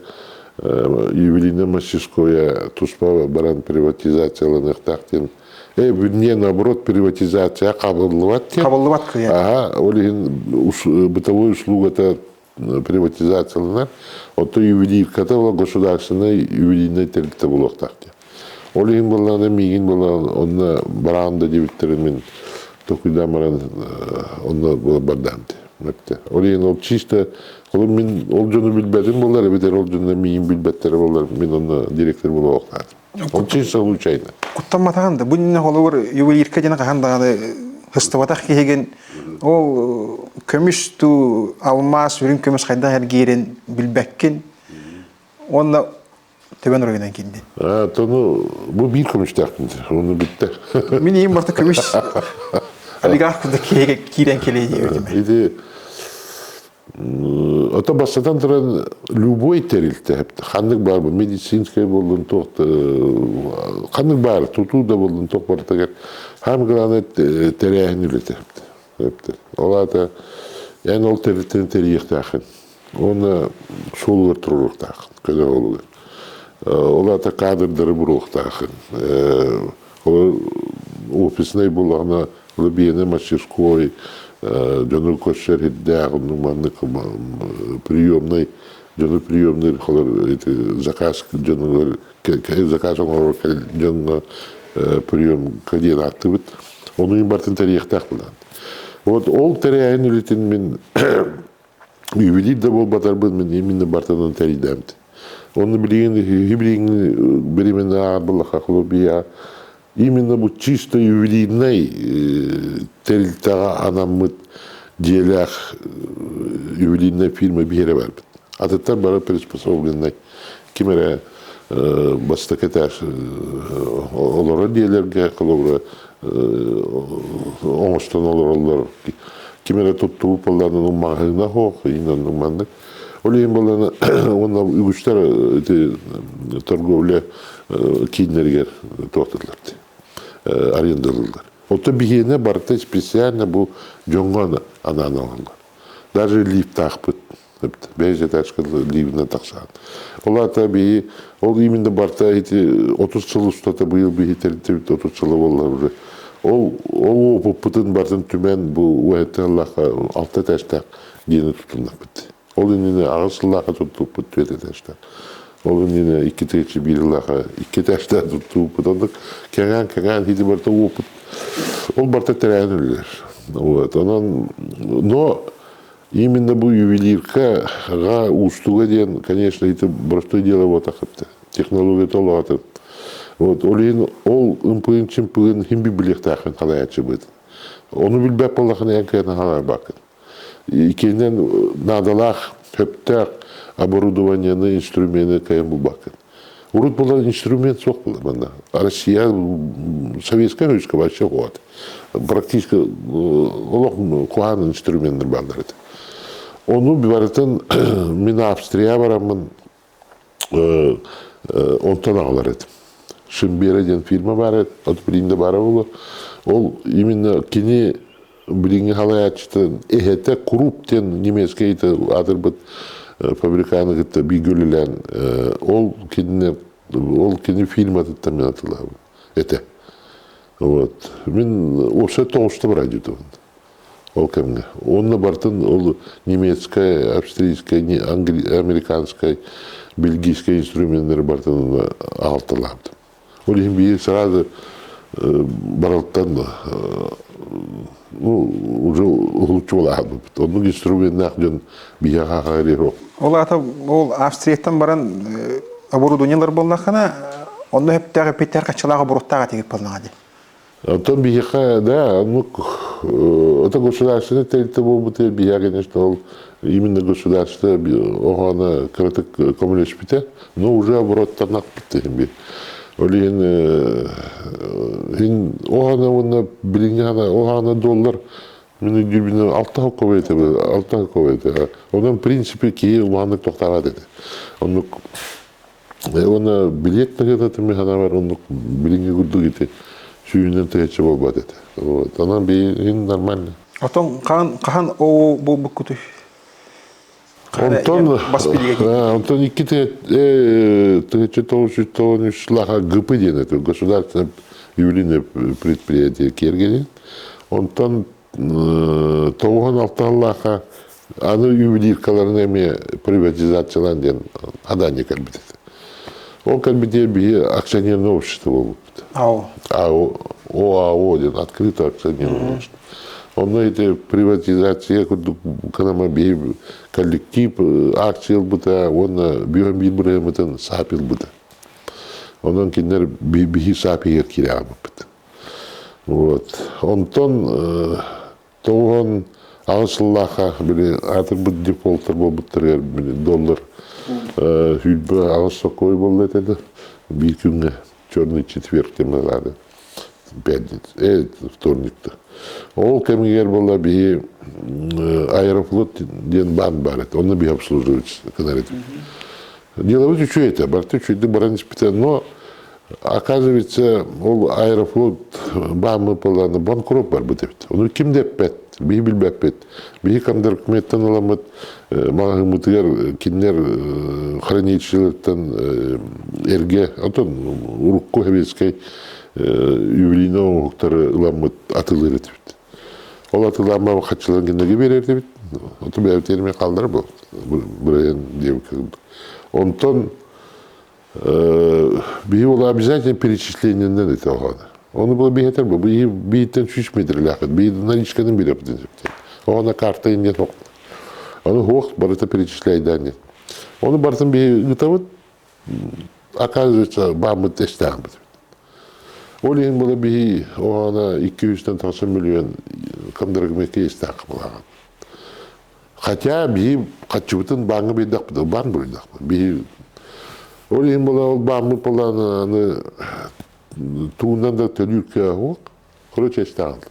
ювелирная мастерская туспа баран приватизацияланыахтаах диэн не наоборот приватизация қабыллыбат диэн Қабыллыбат кыйа. Ага, ол иһин бытовой услугата приватизацияланар, оттон ювелирката ол государственнай ювелирнай тэрилтэ буолуохтаах диэн. Ол иһин буоллаҕына миигин буоллаҕына онно бараан да диэбиттэрин мин толкуйдаан баран онно бардаам дии. Ол иһин ол чисто ол мин ол дьону билбэтим буоллар эбэтэр ол дьону миигин билбэттэрэ буоллар мин онно директор буолуохтаатым. Ол чисто случайно. Куттамматаҕын да бу иннинэ холобур ювелирка диэн хаһан даҕаны ыстыбатах киһигин ол көмүс туу алмаас үрүҥ көмүс хайдах эргиирин билбэккин уонна төбөн оройунан киирдин. Тону бу биир көмүстээхпин оны бүттэ. Мин иим барта көмүс олигарх курдук киирэн кэлиэ диэбитим. Ити Ото бастатан туран любой тэрилтэ ханнык баар бу медицинскэй буоллун туох ханнык баар тутуу да буоллун туох барытыгар хаам главное тэрээһин үлэтэ. Ол аата эн ол тэрилтэни тэрийиэхтээххин уонна суолугар туруоруохтааххын көнө суолугар. Ол аата кадрдары буруохтааххын. Ол офиснай буоллаҕына Лабиена мастерской дьону көрсөр ирдээх оннук маннык приемнай дьону приемный эти заказ дьонугар заказ оҥорор дьоҥҥо приемка диэн ааттыбыт ону барытын тэрийиэхтээх буолан вот ол тэрээһин үлэтин мин ювелир да буолбатарбын мин именно барытын тэрийдээбит Онно билигин билигин беременна буоллахха холобуйа именно бу чисто ювелирнай тэрилтэҕэ анаммыт дьиэлээх ювелирнай фирма биһиэрэ барбыт. Атыттар бары приспособленнай. Ким эрэ бастакы этаж олорор дьиэлэргэ холобура оҥостон олороллор. Ким эрэ туттубут буоллаҕына маҕаһыына суох, иннин маннык. Ол иһин буоллаҕына уонна үгүстэр ити торговля кииннэригэр туохтууллар дии арендалыыллар. Оттон биһиэнэ барыта специально бу дьоҥҥо анаан ылаллар. Даже лифтаахпыт. Бэйэ этажка лифтинэн тахсаан. Ол аата биһи ол именно барыта ити 30 сыл устата быйыл биһи тэрилтэбит 30 сыла буолла уже. Ол ол опыппытын барытын түмэн бу уһэттэн ыллахха алта этажтаах диэни тутуннахпыт. Ол иннинэ аҕыс сыллаахха туттубуппут түөрт этажтаах. Ол иннинэ икки тыһыынча биир сыллаахха икки этажтаах туттубуппут. Оннук кэҥээн-кэҥээн ити барыта опыт. Ол барыта тэрээһин үлэлэр. Вот. Онон, но именно бу ювелиркаҕа уустуга диэн, конечно, это простое дело вот Технология толоҕатын. Вот, ол иһин ол ымпыгын-чымпыгын хим билиэхтээххин халайааччыбыт. Ону билбэт буоллаххына эн кыайан халайбаккын. Иккиһинэн наадалаах, сөптөөх оборудованиены, инструмены кыайан булбаккын. Урут буолар инструмент суох буолар манна. Россия Советская Союзка вообще вот. Практически олох куһаҕан инструменнар бааллар этэ. Ону барытын мин Австрия бараммын онтон аҕалар этим. Шимбера диэн фирма баар от билигин да баара буолуо. Ол именно кини билиҥҥи халайааччытын эһэтэ Круп диэн немецкэй аатырбыт фабриканы кытта бииргэ үлэлээн ол кинини ол кини фирматыттан мин атылаабын этэ. Вот. Мин уопсай тоҕуста барайдыбын. Ол кэмҥэ. Уонна барытын ол немецкай, австрийскай, американскай, бельгийскай инструменнары барытын аҕалталаабытым. Ол иһин биир сразу барылтан ну, уже уһулуччу буолаабыппыт. Оннук инструменнаах дьон биһиэхэ хаҕа суох. Ол аата ол Австрияттан баран оборудованиелар буоллаххына, онно сөптөөх эппиттэр хаччылаах оборуттаах этигит буоллаҕа дии. Оттон биһиэхэ, да, оннук это государственный тэрилтэ буолбута биһиэхэ, конечно, ол именно государство оҕону кыратык көмөлөспүтэ, но уже обороттанахпыт иһин Ол иһин иһин оҕону уонна билиҥҥи оҕону доллар мин өйдүүрбүнэн алта холкуобай этэ алта холкуобай этэ. Онон в принципе киһи улаханнык тохтообот этэ. Оннук Уонна билиэт таһыата мин санаабар оннук билиҥҥи курдук ити сүүһүнэн тыһыынча буолбат этэ. Вот. Онон билигин нормально. Отон хаһан хаһан оо буолбуккутуй? Онтон онтон икки тыһыынча тоҕус жүз тоҕус үс сыллаах ГП диэн этэ государственное ювелирное предприятие киэргэнин. Онтон тоҕуһун алта сыллаахха Аны ювелиркаларын эмиэ приватизациялаан диэн адание кэлбит этэ. Ол кэлбитигэр биһи акционерное общество буолбуппут. АО. АО, ОАО диэн открытое акционерное общество. Онно ити приватизация курдук кынама биһи коллектив акция ылбыта уонна бүһэн биир бырыһыммытын саап ылбыта. Онон кинилэр биһи саап иһигэр киирэ хаалбыппыт. Вот. Онтон 98 сыллаахха били аатырбыт дефолттар буолбуттарыгар били доллар 28 сокуой буолла этэ да биир күҥҥэ черный четверг диэн быһылаады пятница вторникта ол кэмигэр буолла биһи аэрофлот диэн баан баар этэ онно биһи обслуживать гынар этим делобыт үчүгэй этэ барыта үчүгэйдик баран испитэ но Оказывается, ол Аэрофлот бааммыт буоллаҕына банкрот барбыт эбит. Ону ким да эппэт, биһи билбэппит. Биһи кондоркметтан ыламмыт маҕаһыыммытыгар кинилэр хранилищелартан эргэ, отон урукку советскай юбилейный оҥоһуктары ыламмыт атылыыр этибит. Ол атылаама хаччыларын кинилэргэ биэрэр этибит. Оту бэйэбит эмиэ хааллара буол. Бырайан диэбиккэ Онтон Биһи ол обязательно перечислениеннэн этэ оҕону. Ону было биһэтэр бу биһи биһиттэн 100 метрлээхпит, биһи наличканы бирэппитин сөптен. Оҕона карта иннен хоқ. Ону хуох барыта перечисляйдаан диэн. Ону барытын биһи ыытабыт, оказывается, бааммыт эстээхпит. Ол иһин была биһи оҕона 200-тэн тахса миллион комдрагмекке истээх булаҕын. Хотя биһи хаччыбытын бааҥҥа биэрдэхпит, баан буруйдаахпыт. Биһи ол иһин була ол бааммыт буолан аны тугунан да төлүүр кыаҕа суох. Короче, эстээҕин.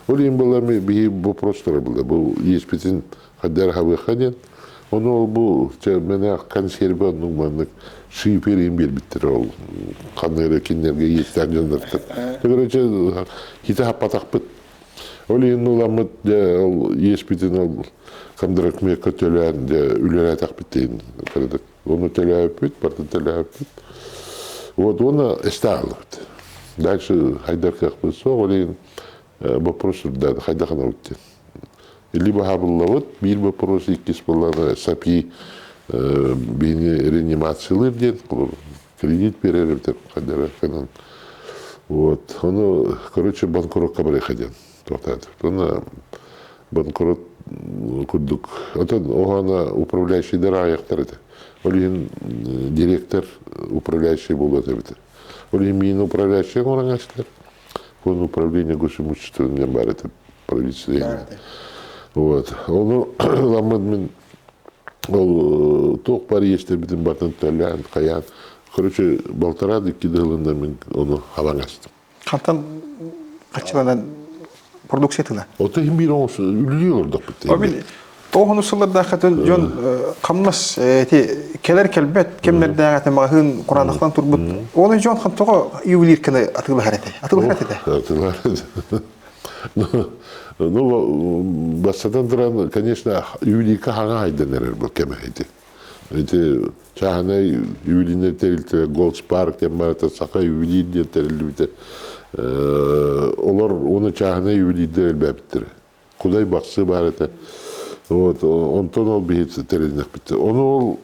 Ол иһин була биһи вопростара була. Бу иэспитин хайдах эрэ хабыахха диэн. Ону ол бу мэнэ консервы оннук маннык шифер иһин биэрбиттэрэ ол ханна эрэ кинилэргэ иэстээх дьоннортон. Короче, хите хаппатахпыт. Ол иһин ыламмыт дьэ ол иэспитин ол контрактмекка төлөөн дьэ үлэлээтэхпит диэн кыратык. Ону төлөөппүт, барытын төлөөппүт. Вот уонна эстаалыбыт. Дальше хайдар кыахпыт суох, ол иһин вопрос үрдээн хайдах гынабыт диэн. Либо хабыллабыт, биир вопрос, иккис буоллаҕына САПИ биһини реанимациялыыр диэн кредит биэрэр эбитэр хайдах гынан. Вот. Ону, короче, банкротка барыха диэн туохтаатыр. Оны банкрот курдук. Отон оһана управляющийдар аҕыйахтар этэ. Ол иһин директор управляющий буолуот эбитэ. Ол иһин миин управляющий оҥорон астар. Фонд управления госимуществом диэн баар этэ правительство. Вот. Ону ламмын мин Ол туох баар иэстэрбитин барытын төлөөн, хайаан, короче, балтараа да икки да мин ону халаҥ астым. Хантан хаччыланан продукция тыла? Ото иһин биир оҥос үлэлии олордохпут. Мин тоҕону сыллардаахатын дьон хамнас эти кэлэр кэлбэт кэмнэрдээх этэ маҕаһыын кураанахтан турбут. Оны дьон тоҕо ювелирканы атыылаһар этэ. Атыылаһар этэ. Атыылаһар этэ. Ну, бастатан туран, конечно, ювелирка хаҥа хайдан эрэр бұл кэмэ ити. Ити чааһынай ювелирнай тэрилтэ Gold Park диэн барыта саха ювелир диэн тэриллибитэ. Олор уонна чааһынай ювелирдэр элбээбиттэрэ. Кудай бахсы баар этэ. Вот, онтон ол биһи тэрилинэхпит. Ону ол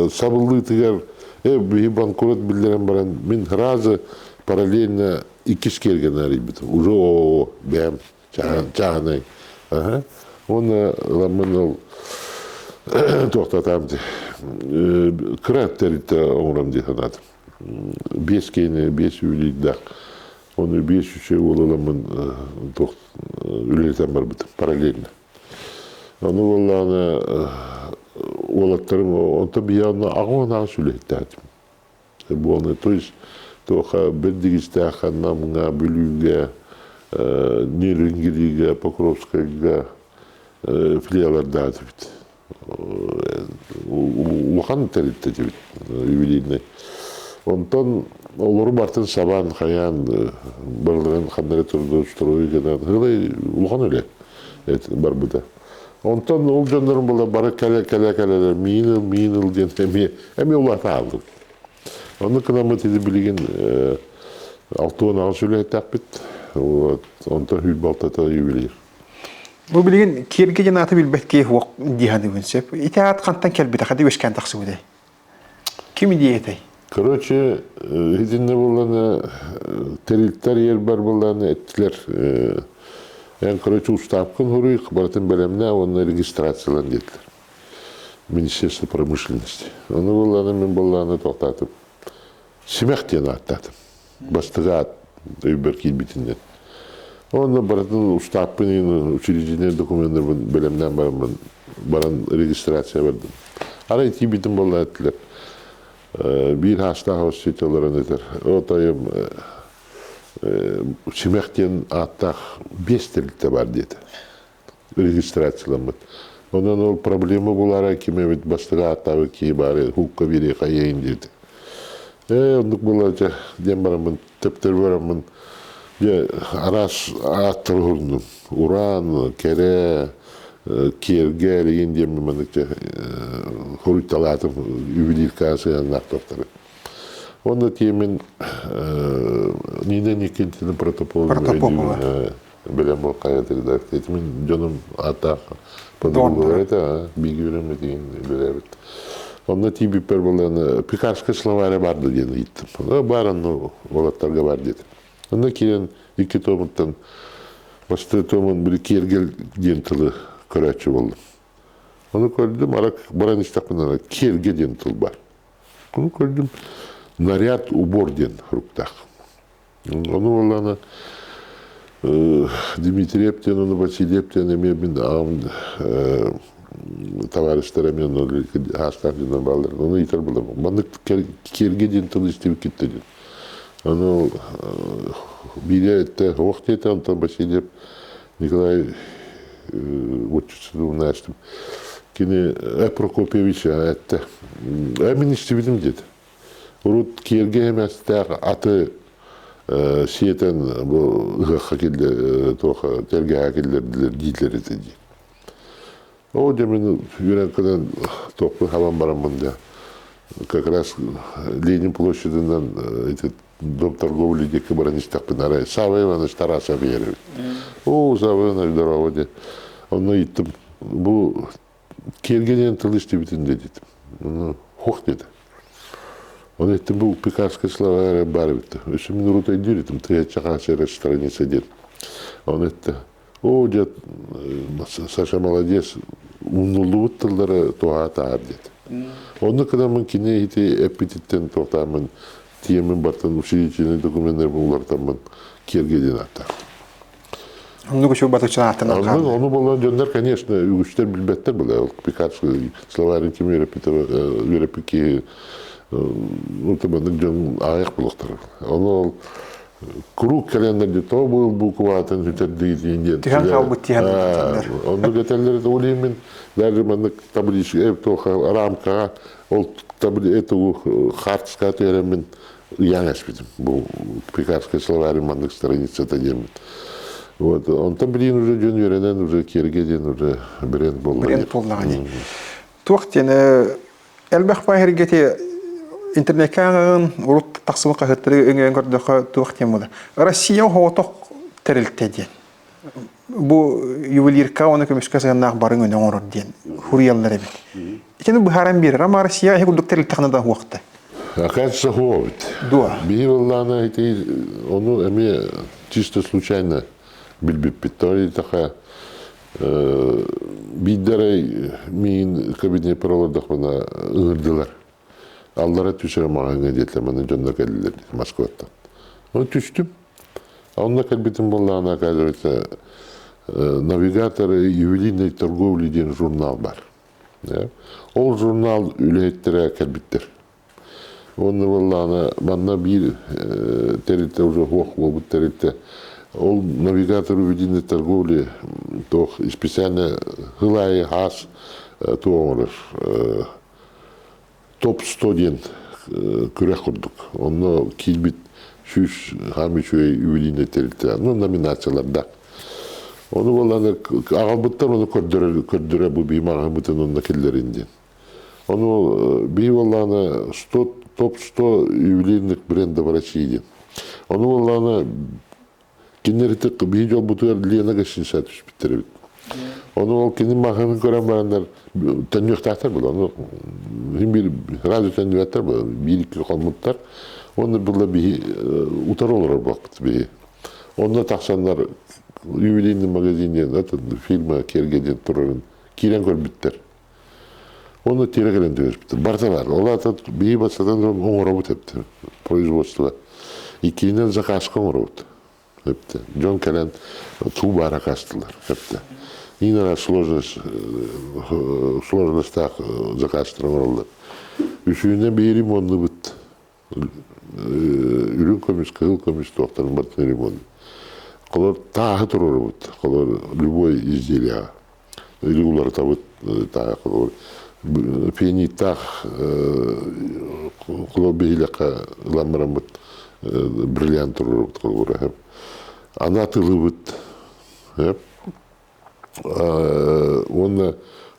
сабыллыытыгар биһи банкрот биллэрэн баран мин сразу параллельно иккис киэргэн арыйбытым. Уже оо бэйэм чааһынай. Уонна ыламмын ол туохтатаам кыра тэрилтэ оҥором дии санаатым. Биэс киһини, биэс ювелирдээх. Ону биэс үчүгэй уол ыламмын туох үлэлэтэн барбытым параллельно. Ону буоллаҕына уолаттарым онтон биһиги онно аҕа аҕыс үлэһиттээтим. Буолны, то есть туоха Бэрдигистээххэ, Намҥа, Бүлүүгэ, Нерюнгригэ, Покровскайга филиаллардаатыбыт. Улахан тэрилтэ этибит ювелирный. Онтон олору бартын сабаан, хайаан, барыларын ханна эрэ трудоустрой гынан, улахан үлэ барбыта. Онтон ол дьоннорум була бары кэлэ-кэлэ-кэлэ миин ыл, миин ыл диэн эмиэ эмиэ улаата хааллым. Оннук гынаммыт ити билигин 68 үлэһиттэхпит. Вот. Онтон 26-та ювелир. Бу билигин киэргэ диэн ааты билбэт киһи суох дии саныыбын сөп. Ити аат хантан кэлбитэ, ханна үөскээн тахсыбытай? Ким идиэйэтэй? Короче, итиннэ буолланы тэрилтэр ербар буолланы эттилер. Эн, короче, устаапкын хуруй, барытын бэлэмнээ уонна регистрациялан диэтилер. Министерство промышленности. Ону буолланы мин буолланы тоқтатып. Симэх диэн ааттаатым. Бастакы аат өйбөр киирбитинэн. Онно барытын устааппын учредительнай докуменнарбын бэлэмнээн бараммын баран регистрация бардым. Арай тиийбитим буолла этилэр. Биир хаастаах осетияларын этэр. Отойум Симэх диэн ааттаах биэс тэрилтэ бар диэтэ. Регистрацияламмыт. Онон ол проблема булара ким эбит бастакы ааттаабыт киһи баары хукка биэриэ хайайын диэтэ. Ээ оннук буолла диэн бараммын төптөрү бараммын дьэ араас ааттары уһурдум. Уран, кэрэ, киэргэ эригин диэммин маннык дьэ хоруйталаатым ювелиркаҕа сыһыаннаах туохтары. Онно тиэмин Нина Никитина Протопопова бэлэм буолкайа редакция. Мин дьонум ааттаах подругалар этэ, бииргэ үөрэммитигин билэбит. Онно тиийбиппэр буолан Пекарская словарь барды диэн ыйыттым. Бар онно уолаттарга бар диэтим. Онно киирэн икки томуттан бастакы томун били киэргэл диэн тылы көрөөччү буоллум. Ону көрдүм, ара баран истэхпинэ киэргэ диэн тыл бар. Ону көрдүм, наряд убор диэн суруктаах. Ону буоллаҕына Дмитриев диэн уонна Васильев диэн эмиэ мин аҕам товарищтара эмиэ онно аастаах дьоннор бааллар. Ону ыйытар буолам. Маннык киэргэ диэн тыл истибиккит диэн. Ону биирэ этте ох диэтэ, онтон Васильев Николай отчеством Кини Прокопьевич этте. Мин истибитим диэтэ. Урут киэргэ эмэстээх аты сиэтэн бу ыһыахха киллэр туох тэлгэһэ киллэрдилэр дииллэр этэ дии. Оо дьэ мин үөрэн кэлэн туохпун хабан бараммын да как раз Ленин площадынан ити дом торговли диэки баран истэхпин арай Савва Иванович Тарасов иһэр эбит. Оо, Савва Иванович здорово диэн. Онно ыйыттым бу Киэргэ диэн тыл истибитин да диэтим. Ону хуох диэтэ. Ону эттим бу Пекарская слова эрэ баар эбит. Өссө мин урут өйдүүр этим тыһыынча хаача эрэ страница диэн. Ону этте. Оо, дед, Саша молодец, умнуллубут тыллары туһаатаар диэтэ. Онно кынаммын кини ити эппититтэн туохтааммын тиэмин бартан учредительный докуменнарбын уларытаммын киэргэ диэн ааттаах. Оннук үчүгэй батыччан ааттанар хаалла. Ону болон дьоннор, конечно, үгүстэр билбэттэр была. Ол Пикарский словарин ким үөрэппит киһи маннык дьон аҕыйах булуохтар. Ону ол куруук кэлэннэр де то был букватын сүтэрдигитин диэн. Түһэн хаалбыт тиһэн Оннук этэллэр ол иһин мин даже маннык табличка рамкаҕа ол эту хаартыскаҕа түһэрэммин ыйаан эспитим. Бу Пекарская словарь маннык страницата диэммит. Вот, онтон билигин уже дьон үөрэнэн уже киэргэ диэн уже бренд буолла. Бренд буоллаҕа дии. Туох диэн элбэх баһыргети интернеккэ ааҕын урут тахсыбыт хаһыаттары өҥөйөн көрдөххө туох диэн буолар. Россия оһоҕотох тэрилтэ диэн. Бу ювелирка уонна көмүскэ сыһыаннаах бары өҥөнү оҥорор диэн суруйаллар эбит. Итини быһааран биэрэр. Ама Россия эһи курдук тэрилтэххинэ да уохта. Оказывается, хуо эбит. Дуо? Биһи буоллаҕына ити ону эмиэ чисто случайно билбиппит. Тоҕо диэтэххэ биирдэ эрэ миигин кабинеппэр олордохпуна ыҥырдылар. Аллара түс эрэ маҕаһыыҥҥа диэтилэр, манна дьоннор кэллилэр Москваттан. Ону түстүм. Онно кэлбитим буоллаҕына, оказывается, «Навигатор ювелирной торговли» диэн журнал бар. Ол журнал үлэһиттэрэ кэлбиттэр. Уонна буоллаҕына, манна биир тэрилтэ уже суох буолбут тэрилтэ. Ол «Навигатор ювелирной торговли» туох специально сыл аайы хаас туох оҥорор топ-100 диэн күрэх курдук. Онно киирбит сүүс хаам үчүгэй ювелирнай тэрилтэ, ну, номинациялардаах. Ону буоллаҕына аҕалбыттар ону көрдөрө көрдөрө бу биһи маҕаһыыммытын онно киллэрин диэн. Ону биһи буоллаҕына 100 топ-100 ювелирных брендов России диэн. Ону буоллаҕына кинилэр ити биһи дьолбутугар Лена гостиница түспүттэр эбит. Ону ол кини маһын көрөн бараннар төннүөхтээхтэр була. Ону биир сразу төннүбэттэр була. Биир-икки хоммуттар. Уонна була биһи утары олорор буолбут биһи. Онно тахсаннар ювелирный магазин диэн это фирма Керге диэн турарын киирэн көрбүттэр. Онно тиэрэ кэлэн түһэспиттэр. Барыта бар. Ол аата биһи бастатан оҥоробут эптэ производство. Иккиһинэн заказка оҥоробут. Эптэ. Дьон кэлэн туу баара кастылар. Эптэ. Иин сложность сложностаах заказтар оҥороллор. Үсүһүнэн биһи ремоннубут. Үрүҥ көмүс, кыһыл көмүс туохтарын барытын ремонт. Холор тааһы туруорабыт. Холор любой изделияҕа. Или уларытабыт тааһы холор пианиттаах холор биһилэххэ ылан бараммыт бриллиант туруорабыт холобура. Аны атылыбыт. Уонна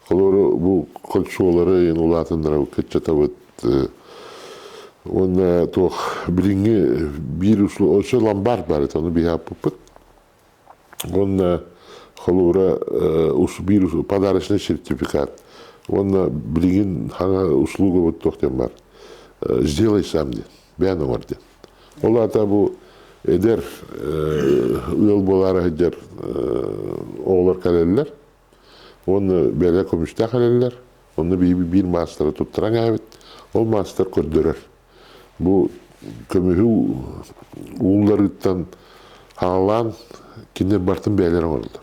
холобура бу кольцолары улаатыннарабыт, кыччатабыт. Уонна туох билиҥҥи биир өссө ломбард баар этэ, ону биһи ааппыппыт. Уонна холобура биир подарочный сертификат. Уонна билигин хаҥа услугабыт туох диэн баар. Сделай сам диэн, бэйэн оҥор диэн. Ол аата бу эдэр ыал буолаары сылдьар оҕолор кэлэллэр уонна бэйэлэрэ көмүстээх кэлэллэр. Онно биһиги биир маастары туттаран кээбит. Ол маастар көрдөрөр. Бу көмүһү уулларыыттан хаалаан кинилэр барытын бэйэлэрэ оҥороллор.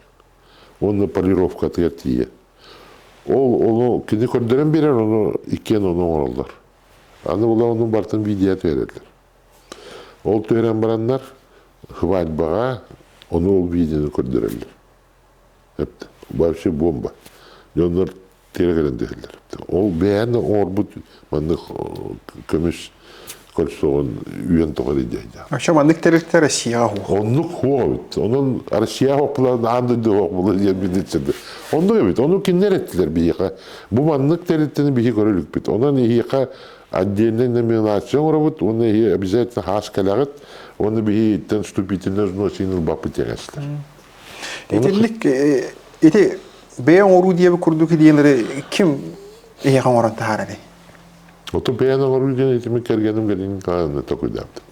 Уонна полировкатыгар тиийэ. Ол ону кини көрдөрөн биэрэр, ону иккиэн ону оҥороллор. Аны була ону барытын видео түһэрэллэр. Ол түһэрэн бараннар свадьбаҕа ону ол видеону көрдөрөллөр. Вообще бомба. Дьоннор тиэрэ кэлэн түһэллэр. Ол бэйээн оҥорбут маннык көмүс кольцоҕун үйэн тоҕо диэйдэ. Вообще маннык тэрилтэ Россияҕа суох. Оннук суох эбит. Онон Россияҕа суох буолан аан дойду суох буолар диэн билиццэрдэ. Оннук эбит. Ону кинилэр эттилэр биһиэхэ. Бу маннык тэрилтэни биһи көрө иликпит. Онон эһиэхэ отдельнай номинация оҥоробут уонна эһи обязательно хаас кэлэҕит уонна биһиттэн вступительный взнос ылбаппыт диэҥэстэр. Итинник ити бэйэ оҥоруу диэбит курдук идеялары ким эһиэхэ оҥорон таһаарарый? Оту бэйэн оҥоруу диэн итими кэргэним кэлин хаанна токуйдаабытым.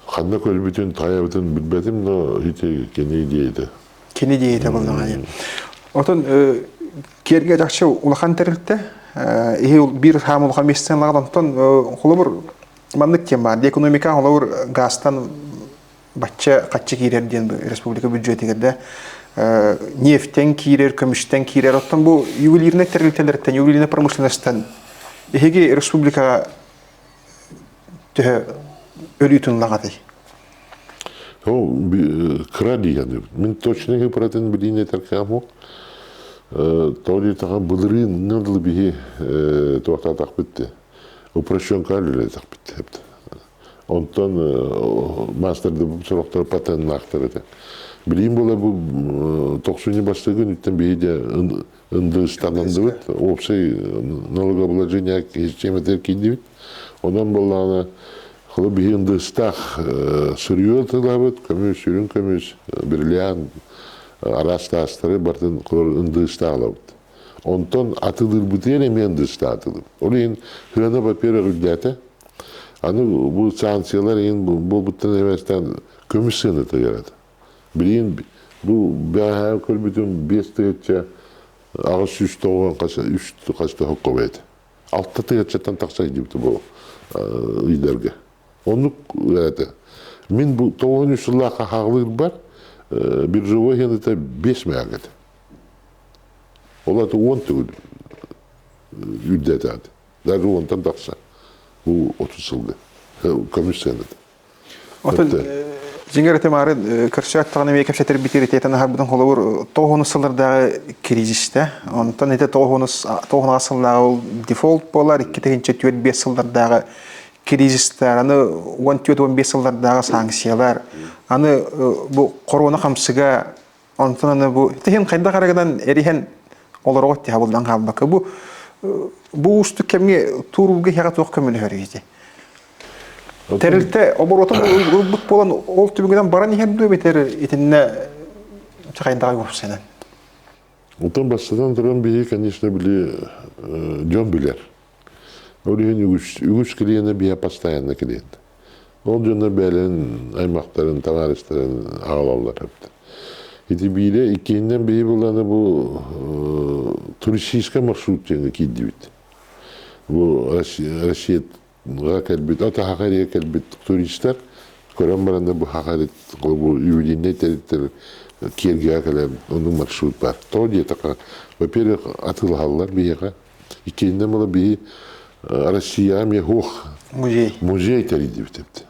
Ханна көрбүтүн, хайабытын билбэтим, но ити кини идеята. Кини идеята буоллаҕа диэн. Отон киэргэ чахчы улахан тэрилтэ, иһи биир хаам улахан миэстэн онтон холобур маннык тем баар. Экономика холобур газтан бачча хаччы киирэр диэн республика бюджетигэр да нефтэн киирэр, көмүстэн киирэр. Оттон бу ювелирнай тэрилтэлэртэн, ювелирнай промышленностан эһиги республикаҕа төһө өлүүтүн ылаҕатый? Ол кыра диэн. Мин точно ыпыратын билиин этэр кыаму. Тоҕо диэтэххэ былырыын дылы биһи туохтаатахпыт упрощенка үлэлэтэхпит. Онтон маастардыбыт сорохтор патеннаахтар этэ. Билигин буола бу тохсунньу бастакы күнүттэн биһи дьэ ындыыстанандыбыт, уопсай налогообложение систематыгар киирдибит. Онон буоллаҕына холо биһи ындыыстаах сырье тылабыт, көмүс, үрүҥ көмүс, бриллиант, араас таастары барытын ындыыстаах ылабыт. Онтон атылыырбытыгар эмиэ ындыыстаатылым. Ол иһин сыана во-первых үрдээтэ. Аны бу санкциялар иһин буолбуттан эбэстэн көмүс сыаната ыарата. Билигин бу бэҕэһээ көрбүтүм 5890 хас үс хас да хоккобай этэ. Алта тыһыынчаттан тахса илдьибитэ бу ыйдарга. Оннук ыарата. Мин бу 93 сыллаахха хаалыырбар биржевой сыаната 5 мээк этэ. Ол аты 10 төгүл үрдээтэ. Даже уонтан тахса. Бу 30 сылга. Көмүс сыаната. Отон дьиҥэр этим көрсөөт даҕаны эмиэ кэпсэтэрбитигэр итиэтэн аһарбытын холобур тоҕус сыллардааҕы кризистэ. Онтон ити тоҕус сыллааҕы ол дефолт буолар, 2004-5 сыллардааҕы кризистэр, аны 14-15 сыллардааҕы санкциялар, аны бу корона хамсыга онтон аны бу тиһин хайдах эрэ гынан эриһэн олороҕут тиһэ булдан хаалбакка бу бу уустук кэмҥэ туурууга иһэҕэ туох көмөлөһөр ити Тэрилтэ оборотун ылбыт буолан ол түбүгүнэн баран иһэр дуу эбэтэр итиннэ хайдаҕай уопсайынан? Оттон бастатан туран биһи, конечно, били дьон билэр. Ол иһин үгүс, үгүс клиенэ биһэ постоянно клиент. Ол дьонно бэйэлэрин аймахтарын, табаарыстарын аҕалаллар эбит. Ити биирэ, иккиһинэн биһи буланы бу туристическай маршрут диэҥҥэ киирдибит. Бу Россияга кэлбит, ото Хахария кэлбит туристар көрөн баран бу Хахарит бу ювелирнай тэрилтэр киэргэҕэ кэлэн оннук маршрут бар. Тоҕо диэтэххэ, во-первых, атыылаһаллар биһиэхэ. Иккиһинэн була биһи Россияҕа эмиэ суох Музей. Музей тэрийдибит эбит.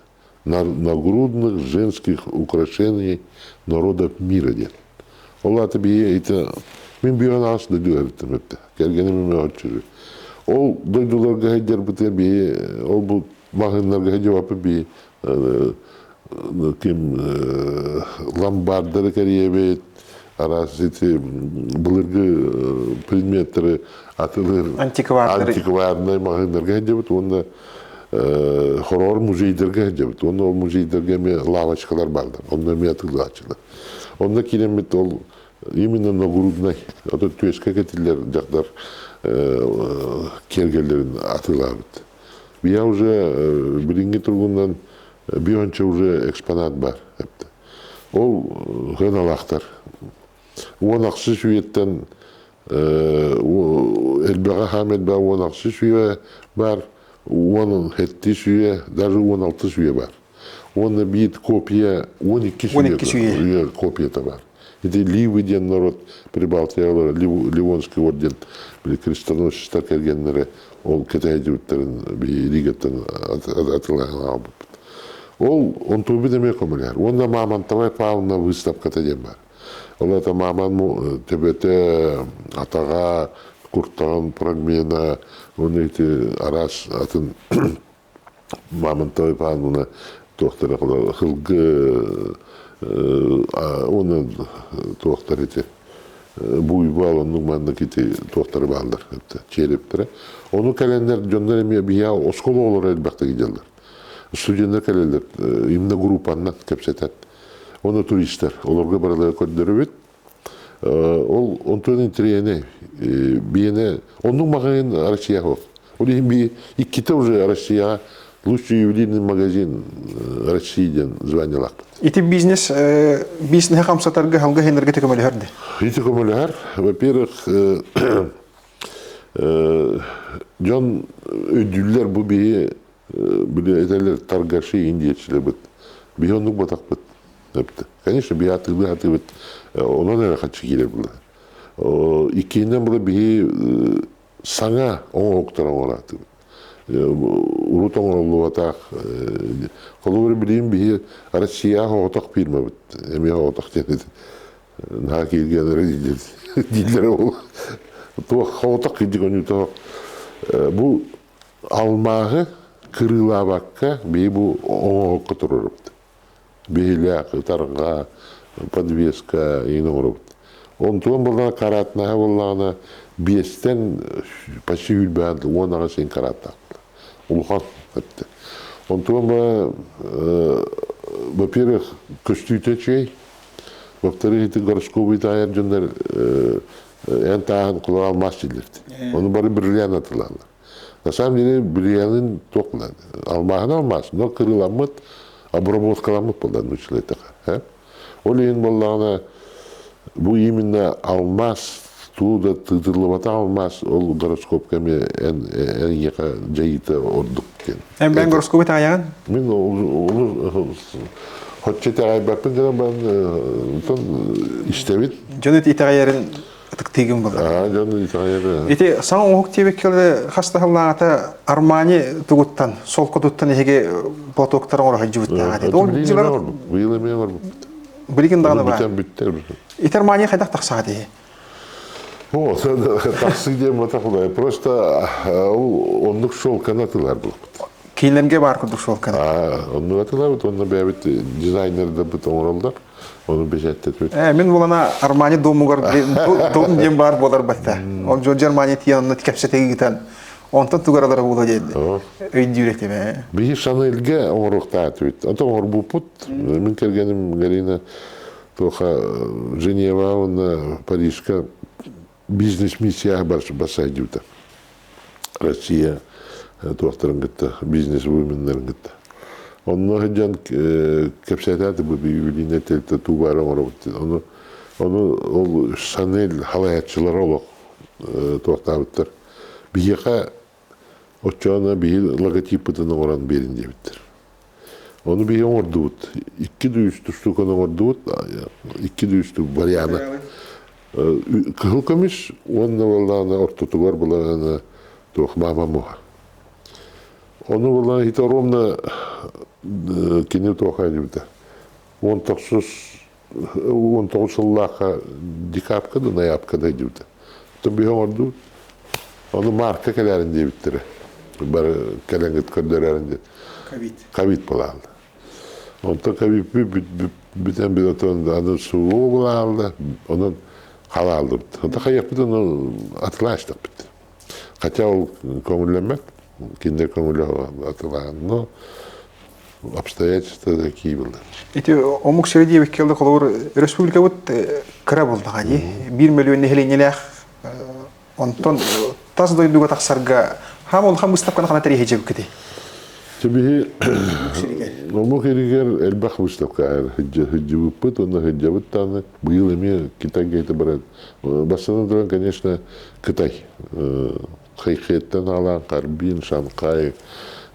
Нагрудных женских украшений народов мира диэн. Ол аата биһи ити мин бүөн аас дойду эбиттим эбит. Кэргэним эмиэ оччу. Ол дойдуларга сылдьарбытыгар биһи ол бу маҕаһыыннарга сылдьыбаппыт биһи ким ломбардары кэрийэбит, араас ити былыргы предметтэри атылыыр антикварнай маҕаһыыннарга сылдьабыт уонна хороор музейдарга сылдьабыт. Уонна ол музейдарга эмиэ лавочкалар бааллар. Онно эмиэ атыылааччылар. Онно киирэммит ол именно нагруднай, ото түөскэ кэтиллэр дьахтар киэргэллэрин атыылаабыт. Я уже билиҥҥи туругунан биир уже экспонат бар. Ол хыналаахтар. 16 үйэттэн элбэҕэ хаам элбэҕэ 16 үйэ бар, 17 үйэ, даже 16 үйэ бар. Уонна биир копия 12 үйэ копията бар. Ити Ливы диэн народ Прибалтияҕа Ливонский орден били крестоносецтар кэргэннэрэ ол кэтэһэдьибиттэрин Ригаттан атылаһан аҕалбыппыт. Ол онтуйбут эмиэ көмөлөһөр. Уонна Мамонтовая фауна выставката диэн бар. Ол это маман төбөтө, атаҕа, куртаҕын фрагмена, уонна ити араас атын Мамонтовой фауна туохтара сылгы уонна туохтар ити буйбал оннук маннык ити туохтары бааллар черептэрэ. Ону кэлэннэр дьоннор эмиэ биһиэхэ оскуола оҕолоро элбэхтик илдьэллэр. Студеннар кэлэллэр именно группаннан кэпсэтэн. Уонна туристар олорго барылары көрдөрөбүт. Ол онтон интэриэһинэй биэнэ оннук маҕаһыын Россия суох. Ол иһин би иккитэ уже Россияҕа лучший ювелирный магазин России диэн званиелаахпыт. Ити бизнес бизнеһи хамсатарга халга хенерге көмөлөһөр де. Ити көмөлөһөр. Во-первых, дьон өйдүүллэр бу биһи били этэллэр торгаши индиечилэбит. Биһи оннук батахпыт. Конечно, биһи атыылыы атыыбыт онон эрэ хаччы киирэр була. Иккиһинэн була биһи саҥа оҥоһуктар оҥораатыбыт. Урут оҥороллубатах. Холобур билигин биһи Россияҕа оҕотох фирмабыт. Эмиэ оҕотох диэн наһаа кииргэнэрэ дииллэрэ ол. Туох оҕотох кирдик онньутоох. Бу алмааһы кырыылаабакка биһи бу оҥоһукка турарыбыт. Биһилэх, ытарҕа, подвеска иин оҥоробут. Онтуон буоллаҕына караатнаһа буоллаҕына биэстэн почти сүүрбээн 18 син карааттаахпыт. Улахан эттэ. Онтуон ба во-первых, көстүүтэ үчүгэй. Во-вторых, ити гороскобу таайар дьоннор эн тааһын кулаҕа алмаас дииллэр. Ону бары бриллиант атылааллар. На самом деле бриллианын туох алмааһын алмаас, но кырыыламмыт, обработкаламмыт буолла нууччалыы Ол иһин буоллаҕына бу именно алмаас туу да тыытыллыбатах алмаас ол гороскопка эмиэ эн эйиэхэ дьайыыта ордук диэн. Эн бэйэҥ гороскобу итэҕэйэҕин? Мин хоччо итэҕэйбэппин гынан баран онтон истэбит. Дьон итэҕэйэрин ытыктыыгын буолар. Дьон итэҕэйэр. Ити саҥа оҥоһук диэбиккэ хас да сыллааҕыта Армани тугуттан, солкотуттан эһиги платоктар оҥоро сылдьыбыттааҕа. Ол дьылар быйыл эмиэ оҥорбуппут. Билигин даҕаны баар. Бүтэн бүттэ. Ити Армани хайдах тахсаҕа дии? О, тахсыы диэн батах Просто ол оннук шелканы атылар булбут. Киинлэргэ баар курдук шелканы. Оннук атылабыт, онно бэйэбит дизайнердарбыт оҥороллор. Ону бэчээттэтибит. Мин булана Армани домугар дом диэн баар буолар батта. Ол Джорджи Армани тиийэн онно кэпсэтэ ыытан онтон тугаралара буолуо диэн өйдүүр этим ээ. Биһи Шанельгэ оҥоруохтаатыбыт. Ото оҥорбуппут. Мин кэргэним Галина туоха Женева уонна Парижка Бизнес-миссия барсайдыбыта. Россия туохтарын кытта, бизнес-вуменнарын кытта. Онно сылдьан кэпсэтэти бу юбилейнай тэрилтэ туу баара оҥоробут. Ону, ону ол Шанель халайааччылара олох туохтаабыттар. Биһиэхэ оччоҕуна биһи логотиппытын оҥорон биэрин диэбиттэр. Ону биһи оҥордубут. Икки да үс штуканы оҥордубут. Икки да үс вариана. Кыһыл көмүс уонна буоллаҕына ортотугар булаҕына туох маама муха. Ону буоллаҕына ити ровно кини туоха дибитэ. 19 19 сыллаахха декабка да ноябка да дибитэ. Оттон биһи оҥордубут. Ону марка кэлээрин диэбиттэрэ. Бары кэлэҥҥит көрдөрөөрүн диэн. Ковид. Ковид буолаалла. Онтон ковид бүтэн бүтэн аны СВО буолаалла. Онон халааллыбыт. Онто хайыахпытын атылаастахпыт. Хотя ол көҥүллэммэт. Кинилэр көҥүлэ атылаан. Но обстоятельства такие были. Ити омук сирэ диэбиккэ холобур республикабыт кыра буоллаҕа дии. 1 миллион нэһилиэнньэлээх онтон тас дойдуга тахсарга хаам улахан выставканы хана тэрийиһи Биһи омук иригэр элбэх выставка сылдьыбыппыт уонна сылдьабыт даҕаны быйыл эмиэ Китайга ити баран бастатан туран, конечно, Кытай Хэйхэттэн аалаан Харбин, Шанхай,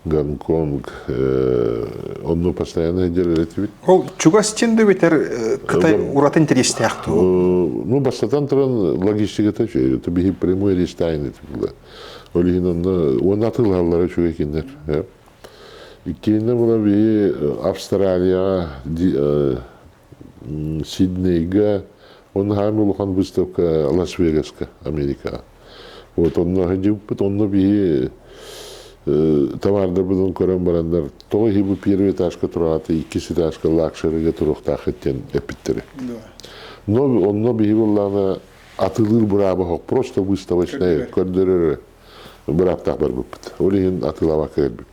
Гонконг онно постоянно сылдьар этибит. Ол чугас чин да битер Кытай ураты интэриэстээх дуу? Ну, бастатан туран логистиката үчүгэй. Это биһи прямой рейс тайны было. Ол иһин онно уонна атыылаһаллара үчүгэй кинилэр. Иккиһинэн була биһи Австралияҕа, Сиднейга, онно хаамы улахан выставка Лас-Вегаска, Америкаҕа. Вот онно сылдьыбыппыт, онно биһи товардарбытын көрөн бараннар, тоҕо иһи бу первый этажка турааты, иккис этажка лакшерига туруохтааххыт диэн эппиттэрэ. Но онно биһи буоллаҕына атылыыр бырааба суох, просто выставочная көрдөрөр бырааптаах барбыппыт. Ол иһин атыылаабакка кэлбиппит.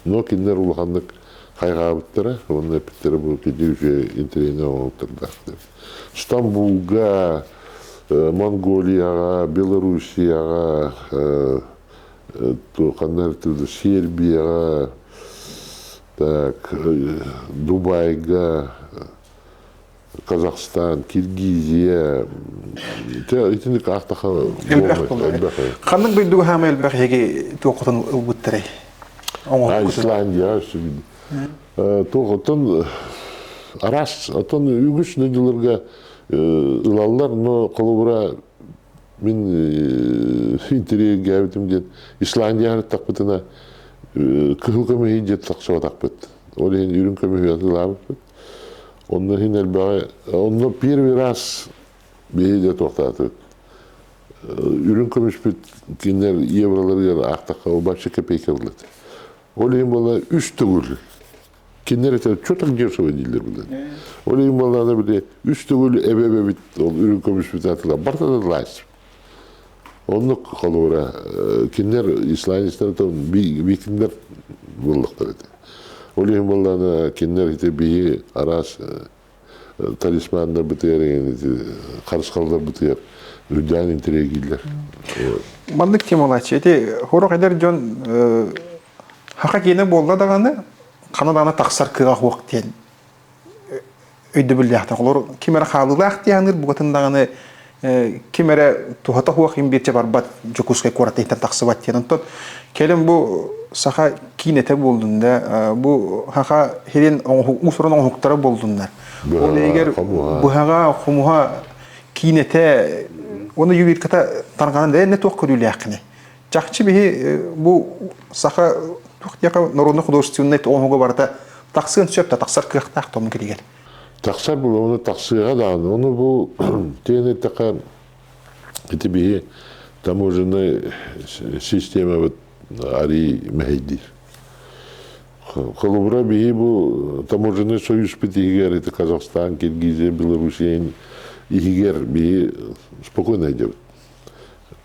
Но кинилэр улаханнык хайҕаабыттара, уонна эппиттэрэ бу киһи үчүгэй интэриэһинэй оҥоһуктардаах деп. Стамбулга, Монголияҕа, Белоруссияҕа, ханна Сербияҕа, так, Дубайга, Казахстан, Киргизия, итинник аахтаха элбэх. Ханнык дойдуга хаама элбэх эһиги туоххутун ылбыттарай? Исландия, туох оттон араас оттон үгүс дойдуларга ылаллар, но холобура мин интэриэһиргээбитим диэн Исландияҕа тахпытына кыһыл көмүһү диэн тахсыбатахпыт. Ол иһин үрүҥ көмүһү атыылаабыппыт. Онно иһин элбэҕи онно первый раз биһиги дьэ туохтаатыбыт. Үрүҥ көмүспүт кинилэр евроларыгар аахтахха вообще копейка был этэ. Ол иһин буолла үс төгүл кинилэр это что так дешево дииллэр булан. Ол иһин буоллаҕына били үс төгүл эбэ-эбэбит ол үрүҥ көмүспүт атыла барыта да лаас. Оннук холобура кинилэр исландецтар викингдэр буоллахтар этэ. Ол иһин буоллаҕына кинилэр ити биһи араас талисманнарбытыгар харысхалларбытыгар үрдээн интэриэһиргииллэр. Маннык темалааччы ити хорох эдэр дьон хаха киэнэ буолла даҕаны хана даҕаны тахсар кыаҕа суох диэн өйдөбүллээхтэр. Олор ким эрэ хаалыылаах дии саныыр, букатын даҕаны ким эрэ туһата суох имбиирчэ барбат Дьокуускай куорат иһиттэн тахсыбат диэн. Онтон кэлин бу саха киинэтэ буоллун да, бу саха сирин уус-уран оҥоһуктара буоллуннар. Ол иһигэр быһаҕа, хомуһа киинэтэ уонна ювелирката тарҕанан да туох көрүүлээххиний? Чахчы биһи бу саха туох диэхэ народно художественнай оҥоһуга барыта тахсыан сөп да тахсар кыахтаах тому киригэр. Тахсар буолуону тахсыаҕа даҕаны. Ону бу тиэн эттэххэ ити биһи таможеннай системабыт арий мэһэйдиир. Холобура биһи бу таможенный союзпут иһигэр ити Казахстан, Киргизия, Белоруссия иһигэр биһи спокойно идебит.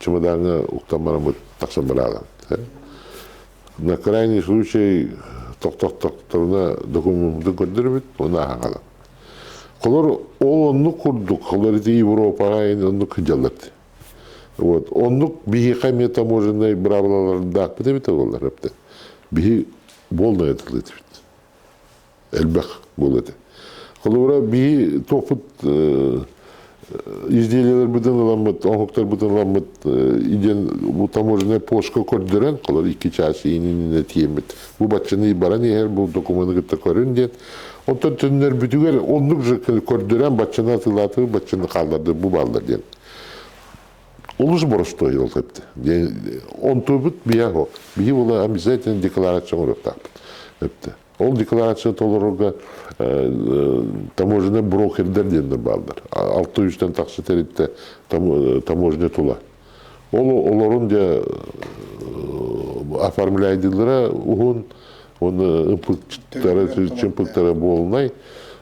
Чемодаҥҥа уктан бараммыт тахсан бараалабыт. На крайний случай тохтохтохторуна докумуоммутун көрдөрөбүт, оны ааһаҕалар. Холор ол оннук курдук, холор ити Европаҕа оннук сылдьаллар. Вот. Оннук биһиэхэ эмиэ таможеннай быраабылалардаахпыт эбитэ буоллар эптэ. Биһи буолнай атылыы этибит. Элбэх буолуо этэ. Холобура, биһи туохпут изделиелэрбитин ыламмыт, оҥоһуктарбытын ыламмыт иден бу таможеннай постка көрдөрөн, холор икки чаас иининэ тиэммит. Бу баччаны баран иһэр, бу докумены кытта көрүн диэн. Онтон төннөрбүтүгэр оннук же көрдөрөн баччаны атыылаатыбыт, баччаны хаалларды бу бааллар диэн. Олус боростуой ол эбит. Онтубут биһи биһи була обязательно декларация оҥоруохтаахпыт. Эптэ. Ол декларация толорорго таможенный брокердер диэннэр бааллар. Алта үстэн тахса тэрилтэ таможня тула. Ол олорун дьэ оформляйдыылара уһун, уонна ымпыктара, чымпыктара буолунай.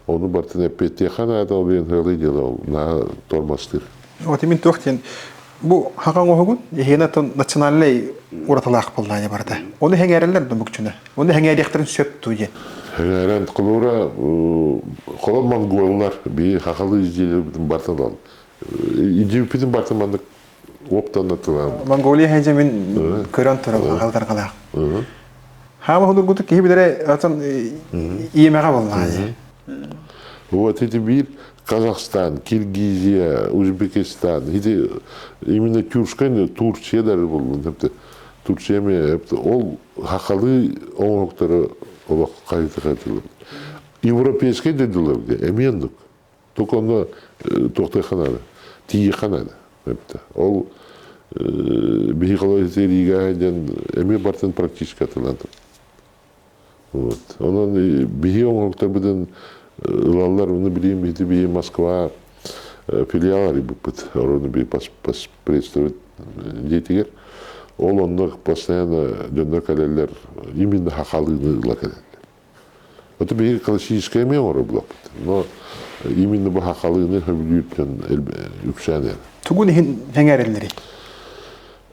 Ону бартын эппиэттиэххэ наада, ол диэн ыалы дьыала наһаа тормозтыыр. Вот именно туох диэн бу хака оҥоһугун эһиэнэ тон национальнай уратылаах буоллаҕа барыта. Ону хэҥээрэллэр да мукчуна. Ону хэҥээриэхтэрин сөп дуу диэн. Хэҥээрэн холобура холон монголлар биһи хахалы изделиебитин бартын ылан идиэппитин бартын маннык оптан атылаан. Монголия хэдьэ мин көрөн турар хахалдаргалаах. Хаама худургутук киһи билэрэ атын иэмэҕэ буоллаҕа. Вот эти биир Казахстан, Киргизия, Узбекистан, ити именно тюркскай Турция даже буллун Турция эмиэ ол хахалы оҥоһуктары олох хайыта Европейскай дойдуларга эмиэ оннук. Только онно туохтайха наада, тиийиэххэ наада. Ол биһи холорига диэн эмиэ бартын практически атылан Вот. Онон биһи оҥоһуктарбытын ылаллар, ону билигин биһи биһи Москва филиал арыйбыппыт, орону биһи представить дьиэтигэр. Ол онно постоянно дьоннор кэлэллэр, именно хахалыыны ыла кэлэллэр. Это биһи классическое эмиэ оҥорор булаппыт. Но именно бу хахалыыны сөбүлүүр дьон үксээн эрэр. Тугун иһин сэҥээрэллэрий?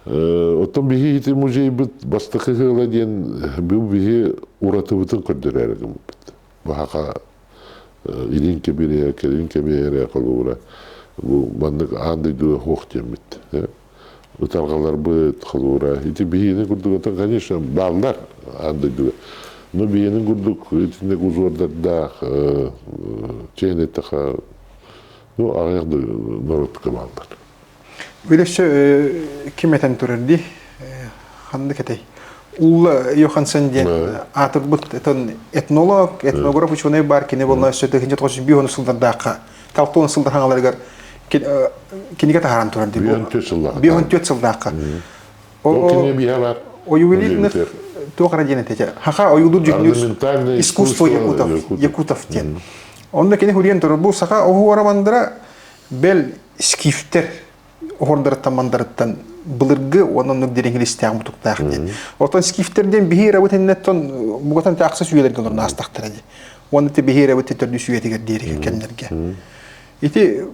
Оттон биһи ити музейбыт бастакы ыала диэн бу биһи уратыбытын көрдөрөөрү гыммыппыт. Баһаха илин кэбириэ, кэлин кэбиһэрэ холобура бу маннык аан дойдуга суох диэммит. Ытарҕаларбыт холобура ити биһиэнин курдук оттон конечно бааллар аан дойдуга. Но биһиэнин курдук итинник узордардаах чээн эттэхэ ну аҕыйах да норуотка бааллар. Били өссө ким этэн турар дии ханнык этэй Улла Йоханссон диэн аатырбыт этнолог, этнограф ученый бар кини буолла өссө тыһыынча тоҕус жүз биир сыллардаахха талтуон сылдар хаҥаларыгар кинигэ таһааран турар дии. 54 сыллаахха. Ол кинигэ биһэ бар. О ювелирных туох эрэ диэн этэ. Хаха ойуулуур дьүһүннүүр искусство якутов, якутов диэн. Онно кини хуриен турар. Бу саха оһуора мандара Бэл скифтэр оһордарыттан-мандарыттан былыргы уонна оннук дириҥ мутуктаах диэн. Оттон скифтэр диэн биһи эрабыт иннеттон бугатан таахса сүйэлэргэ олорон аастахтара дии. Уонна ти биһи эрабыт төрдүс үйэтигэр диэри кэмнэргэ. Ити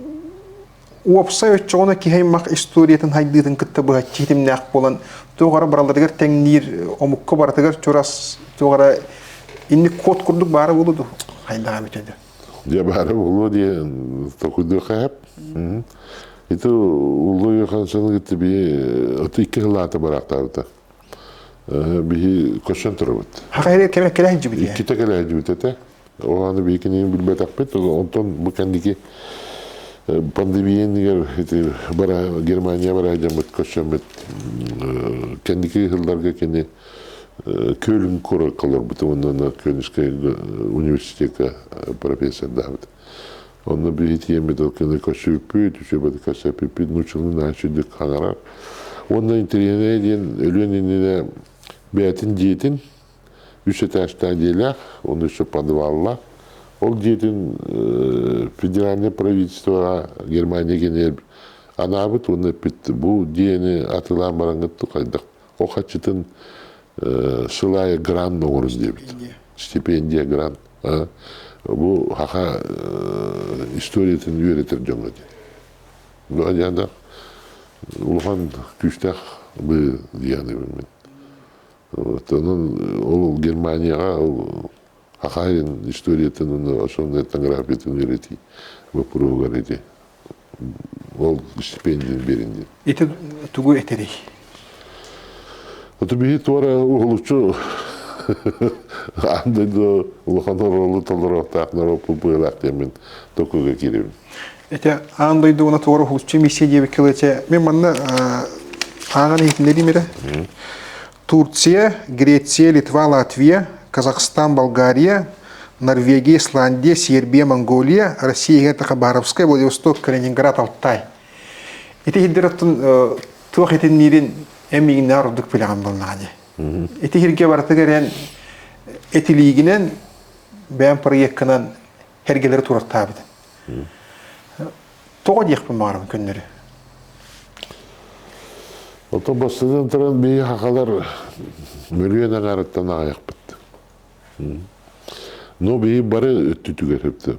уопсай оччоҕуна киһи аймах историятын хайдыытын кытта быһаччы хитимнээх буолан туох эрэ бараларыгар тэҥниир омукка барытыгар чурас туох эрэ инник код курдук баара буолуо дуу хайдаҕа эбитэ дуу. Дьэ баара буолуо диэн толкуйдуохха сөп. Ити Улуу Йохансены кытта биһи аты икки сыллаата бараахтаабыта. Биһи көрсөн турабыт. Хахайры кэмэ кэлэ сылдьыбыт Иккитэ кэлэ сылдьыбыт этэ. Ол аны биһи кинини билбэтэхпит. Онтон бу кэнники пандемия иннигэр ити бара Германия бара дьаммыт көрсөммүт кэнники сылларга кини Көлүн куоракка олорбутум уонна Кёнигскай университекка профессордаабыт. Онно биһи тиэммит ол кини көрсүбүппүт, үчүгэйдик көрсөппүппүт, нууччалыы наһаа үчүгэйдик хаҥарар. Уонна интэриэһинэйэ диэн өлүөн иннинэ бэйэтин дьиэтин үс этажтаах дьиэлээх, уонна өссө подваллаах. Ол дьиэтин федеральное правительствоҕа Германия кини анаабыт уонна эппит бу дьиэни атыылаан бараҥҥыт хайдах Ол хаччытын сыл аайы грант оҥорус диэбит. Стипендия грант. Бу хаха историятын үөрэтэр дьоҥҥо диэн. Бу адьаадах улахан күүстээх быы диэхнибин мин. Онон ол Германияҕа ол Хахайын историятын уонна основной этнографиятын үөрэтии боппуруоһугар ити. Ол стипендияны биэрин диэн. Ити тугу этэрий? Ото биһи туора уһулуччу аан дойду улахан оруолу толоруохтаах норуоппут быһыылаах диэммин токуга киирэбин. Ити аан дойду уна туора уһулуччу миссия диэбиккэ дылы мен манна ааҕан иһитиннэриим эрэ. Турция, Греция, Литва, Латвия, Казахстан, Болгария, Норвегия, Исландия, Сербия, Монголия, Россия иһигэр Хабаровскай, Владивосток, Калининград, Алтай. Ити иһирдэр оттон туох итинниирин эн миигиннээх ордук билэҕин буоллаҕа дии. Ити иһиргэ барытыгар эн этилиигинэн бэйэм проеккынан эргэлэри туруортаабытым. Тоҕо диэхпин баҕарабын көннөрү. Ото бастатан туран биһи хахалар мөрүөн аҥаарыттан аҕыйахпыт. Но биһи бары өттүтүгэр өптө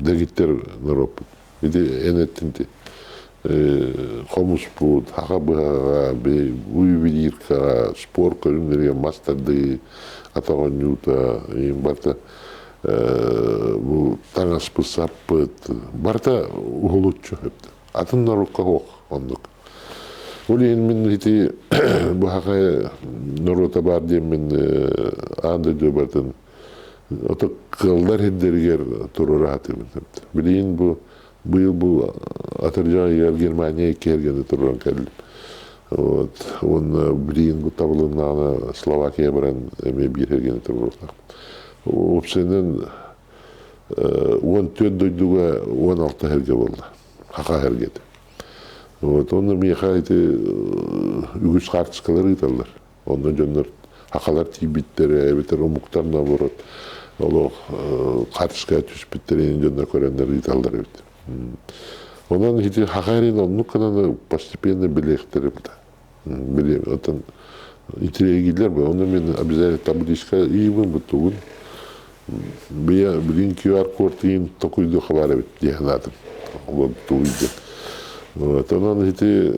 дэгиттэр норуоппут. Ити эн эттинти хомуспут, хаха быһаҕа, ювелиркаҕа, спорт көрүҥнэригэр мас тардыы, атах оонньуута, барыта бу таҥаспыт, саппыт, барыта уһулуччу атын норуокка суох оннук. Ол иһин мин ити бу хаха норуота баар диэммин аан дойду барытын ото кыаллар сирдэригэр туруора сатыыбын. Билигин бу быйыл бу атырдьах ыйыгар Германия икки эргэни туран кэллим. Вот. Уонна билигин бу табылыннаҕына Словакия баран эмиэ биир эргэни туруохтаах. Уопсайынан 14 дойдуга 16 эргэ буолла. Хаха эргэтэ. Вот. Онно миэхэ ити үгүс хаартыскалар ыыталлар. Онно дьоннор хахалар тиийбиттэрэ эбэтэр омуктар наоборот олох хаартыскаҕа түспүттэрин дьоннор көрөннөр ыыталлар эбит. Онон ити хаха эрин оннук гынан постепенно билиэхтэрим да. Билиэм. Оттон интриэгийлэр бу. Ону мин обязательно табличка ыйыбын бутугун. Бия билин QR-код ыйын токуйду хабар эбит дии санаатым. Ол тугуй диэн. Вот онон ити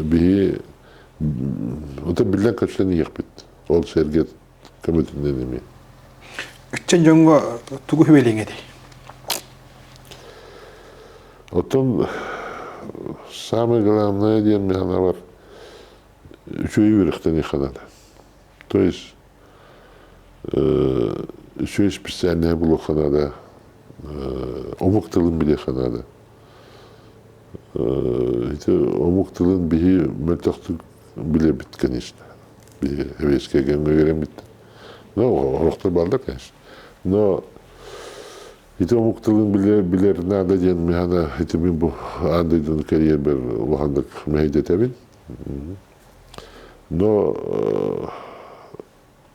биһи ото биллэн көстөн иһиэхпит. Ол сэргэ көмөтүнэн эмиэ. Үччэн дьоҥҥо тугу сүбэлиэҥ этэй? Оттон самое главное диэн мин санаабар үчүгэй үөрэхтэниэххэ наада. То есть үчүгэй специальное булуохха наада, омук тылын билиэххэ наада. Ити омук тылын биһи мөлтөхтүк билэбит, конечно. Биһи эбиэскэ кэмҥэ үөрэммит. Ну, орохтор бааллар, конечно. Но ити омук тылын билэр наада диэн миэхэ ити мин бу аан дойдуну кэрийэрбэр улаханнык мэһэйдэтэбин. Но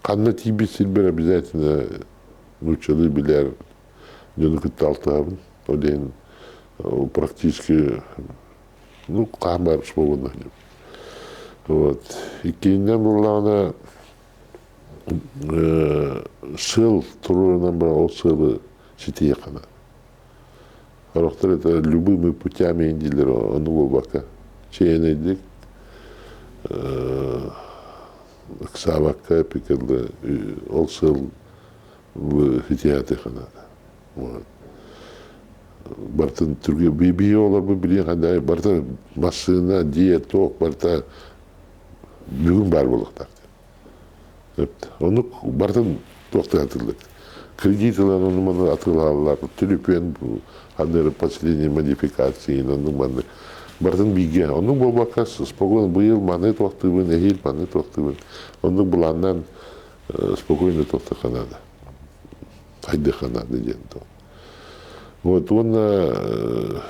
ханна тиийбит сирбэр обязательно нууччалыы билэр дьону кытта алтыһабын. Ол иһин практически ну хаһан баар свободно Вот. Иккиһинэн буоллаҕына сыал туруорунан баран ол сыалы ситиһиэххэ наада. Сорохтор это любыми путями дииллэр ону буолбакка чээнэйдик ыксаабакка эпикэллэ ол сыал ситиһээтиэххэ наада. Вот. Барытын түргэ биһи олорбут билиэн ханна барыта массыына, дьиэ, туох барыта бүгүн баар буолуохтаах. Оннук барытын туохтан атыллар. Кредит ылан ону маны атыылааллар, төлөпүөн ханна эрэ последней модификации оннук маннык. Барытын бииргэ. Оннук буолбакка спокойно быйыл маны туохтуубун, эһиил маны туохтуубун. Оннук былааннаан спокойно туохтахха наада. Хайдыахха наада диэн туох. Вот уонна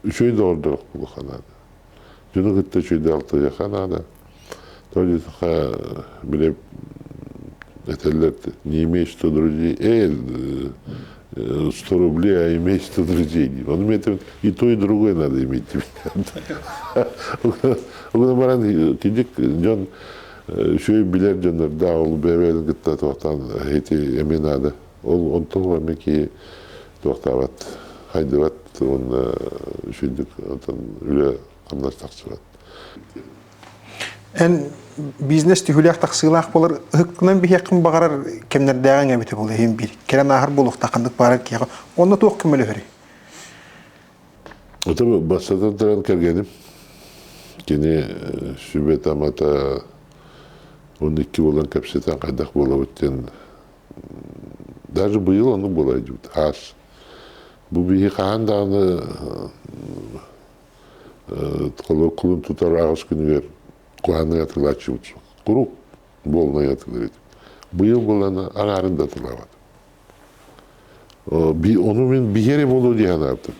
үчүгэй доҕордоох буолуохха наада. Дьону кытта үчүгэйдик алтыһыахха наада. То диэтэххэ, били этэллэр не имей 100 друзей, 100 рублей, а имей 100 друзей диир. Ону мен и то, и другое надо иметь. Угуна баран кидик дьон үчүгэй билэр дьоннордоох ол бэйэ-бэйэлэрин кытта туохтаан ити эмиэ наада. Ол онтон эмиэ киһи туохтаабат, хайдыбат уонна үчүгэйдик онтон үлэ хамнас тахсыбат. Эн бизнес түһүүлээх тахсыылаах буолар ыһыктынан биһиэххин баҕарар кэмнэрдээҕиҥ эбитэ буолуо иһин биир. Кэлэн ааһар буолуохтаах ханнык баарар киһиэхэ. Онно туох көмөлөһөрүй? Это бастатан туран кэргэним. Кини сүбэ-тамата 12 буолан кэпсэтэн хайдах буолабыт диэн даже быйыл оннук буолар дьубут хаас. Бу биһи хаһан даҕаны кулун тутар аҕыс күнүгэр куһааннык атылааччыбыт суох. Куруук буолунай атылыр этим. Быйыл буолан аҥаарын да атылаабат. Ону мин биһиэри буолуо дии санаабытым.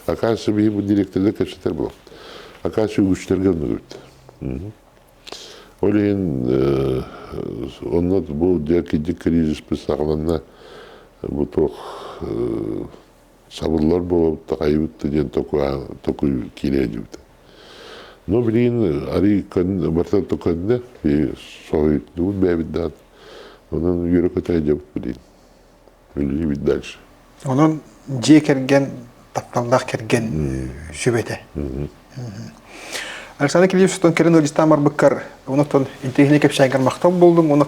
Оказывается, биһи бу директордар кэпсэтэр буолам. Оказывается, үгүстэргэ оннук эбит. Ол иһин онно бу дьэ кризиспит саҕаланна бу туох сабыллар буолабыт да хайыбыт да диэн токуй киирэ дьибитэ. Но билигин арый барыта токөннө соһуйдубут бэйэбит даҕаны. Онон үөрэ-көтө дьабыт билигин. Үлэлиибит дальше. Онон дьиэ кэргэн, тапталлаах кэргэн сүбэтэ. Александр Кириллович, кэлин ыалдьыттаан барбыккар, онон интэриэһинэй кэпсээҥҥэр махтал буоллум. Онон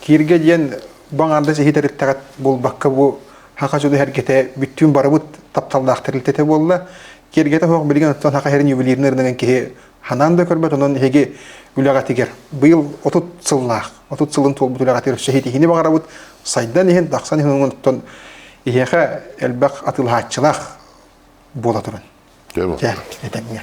кииргэ диэн бу аҥаардас иһи тэрилтэҕит буолбакка бу Хаха дьону эргэтэ бүттүүн барыбыт тапталлаах тэрилтэтэ буолла. Киэргэтэ суох билигин оттон Хаха сирин ювелирный рыногын киһи ханаан да көрбөт, онон эһиги үлэҕитигэр быйыл 30 сыллаах, 30 сылын туолбут үлэҕитигэр өссө ситиһиини баҕарабыт, сайдан иһин, тахсан иһин оттон эһиэхэ элбэх атыылаһааччылаах буола турун. Дьэ, этэҥҥэ.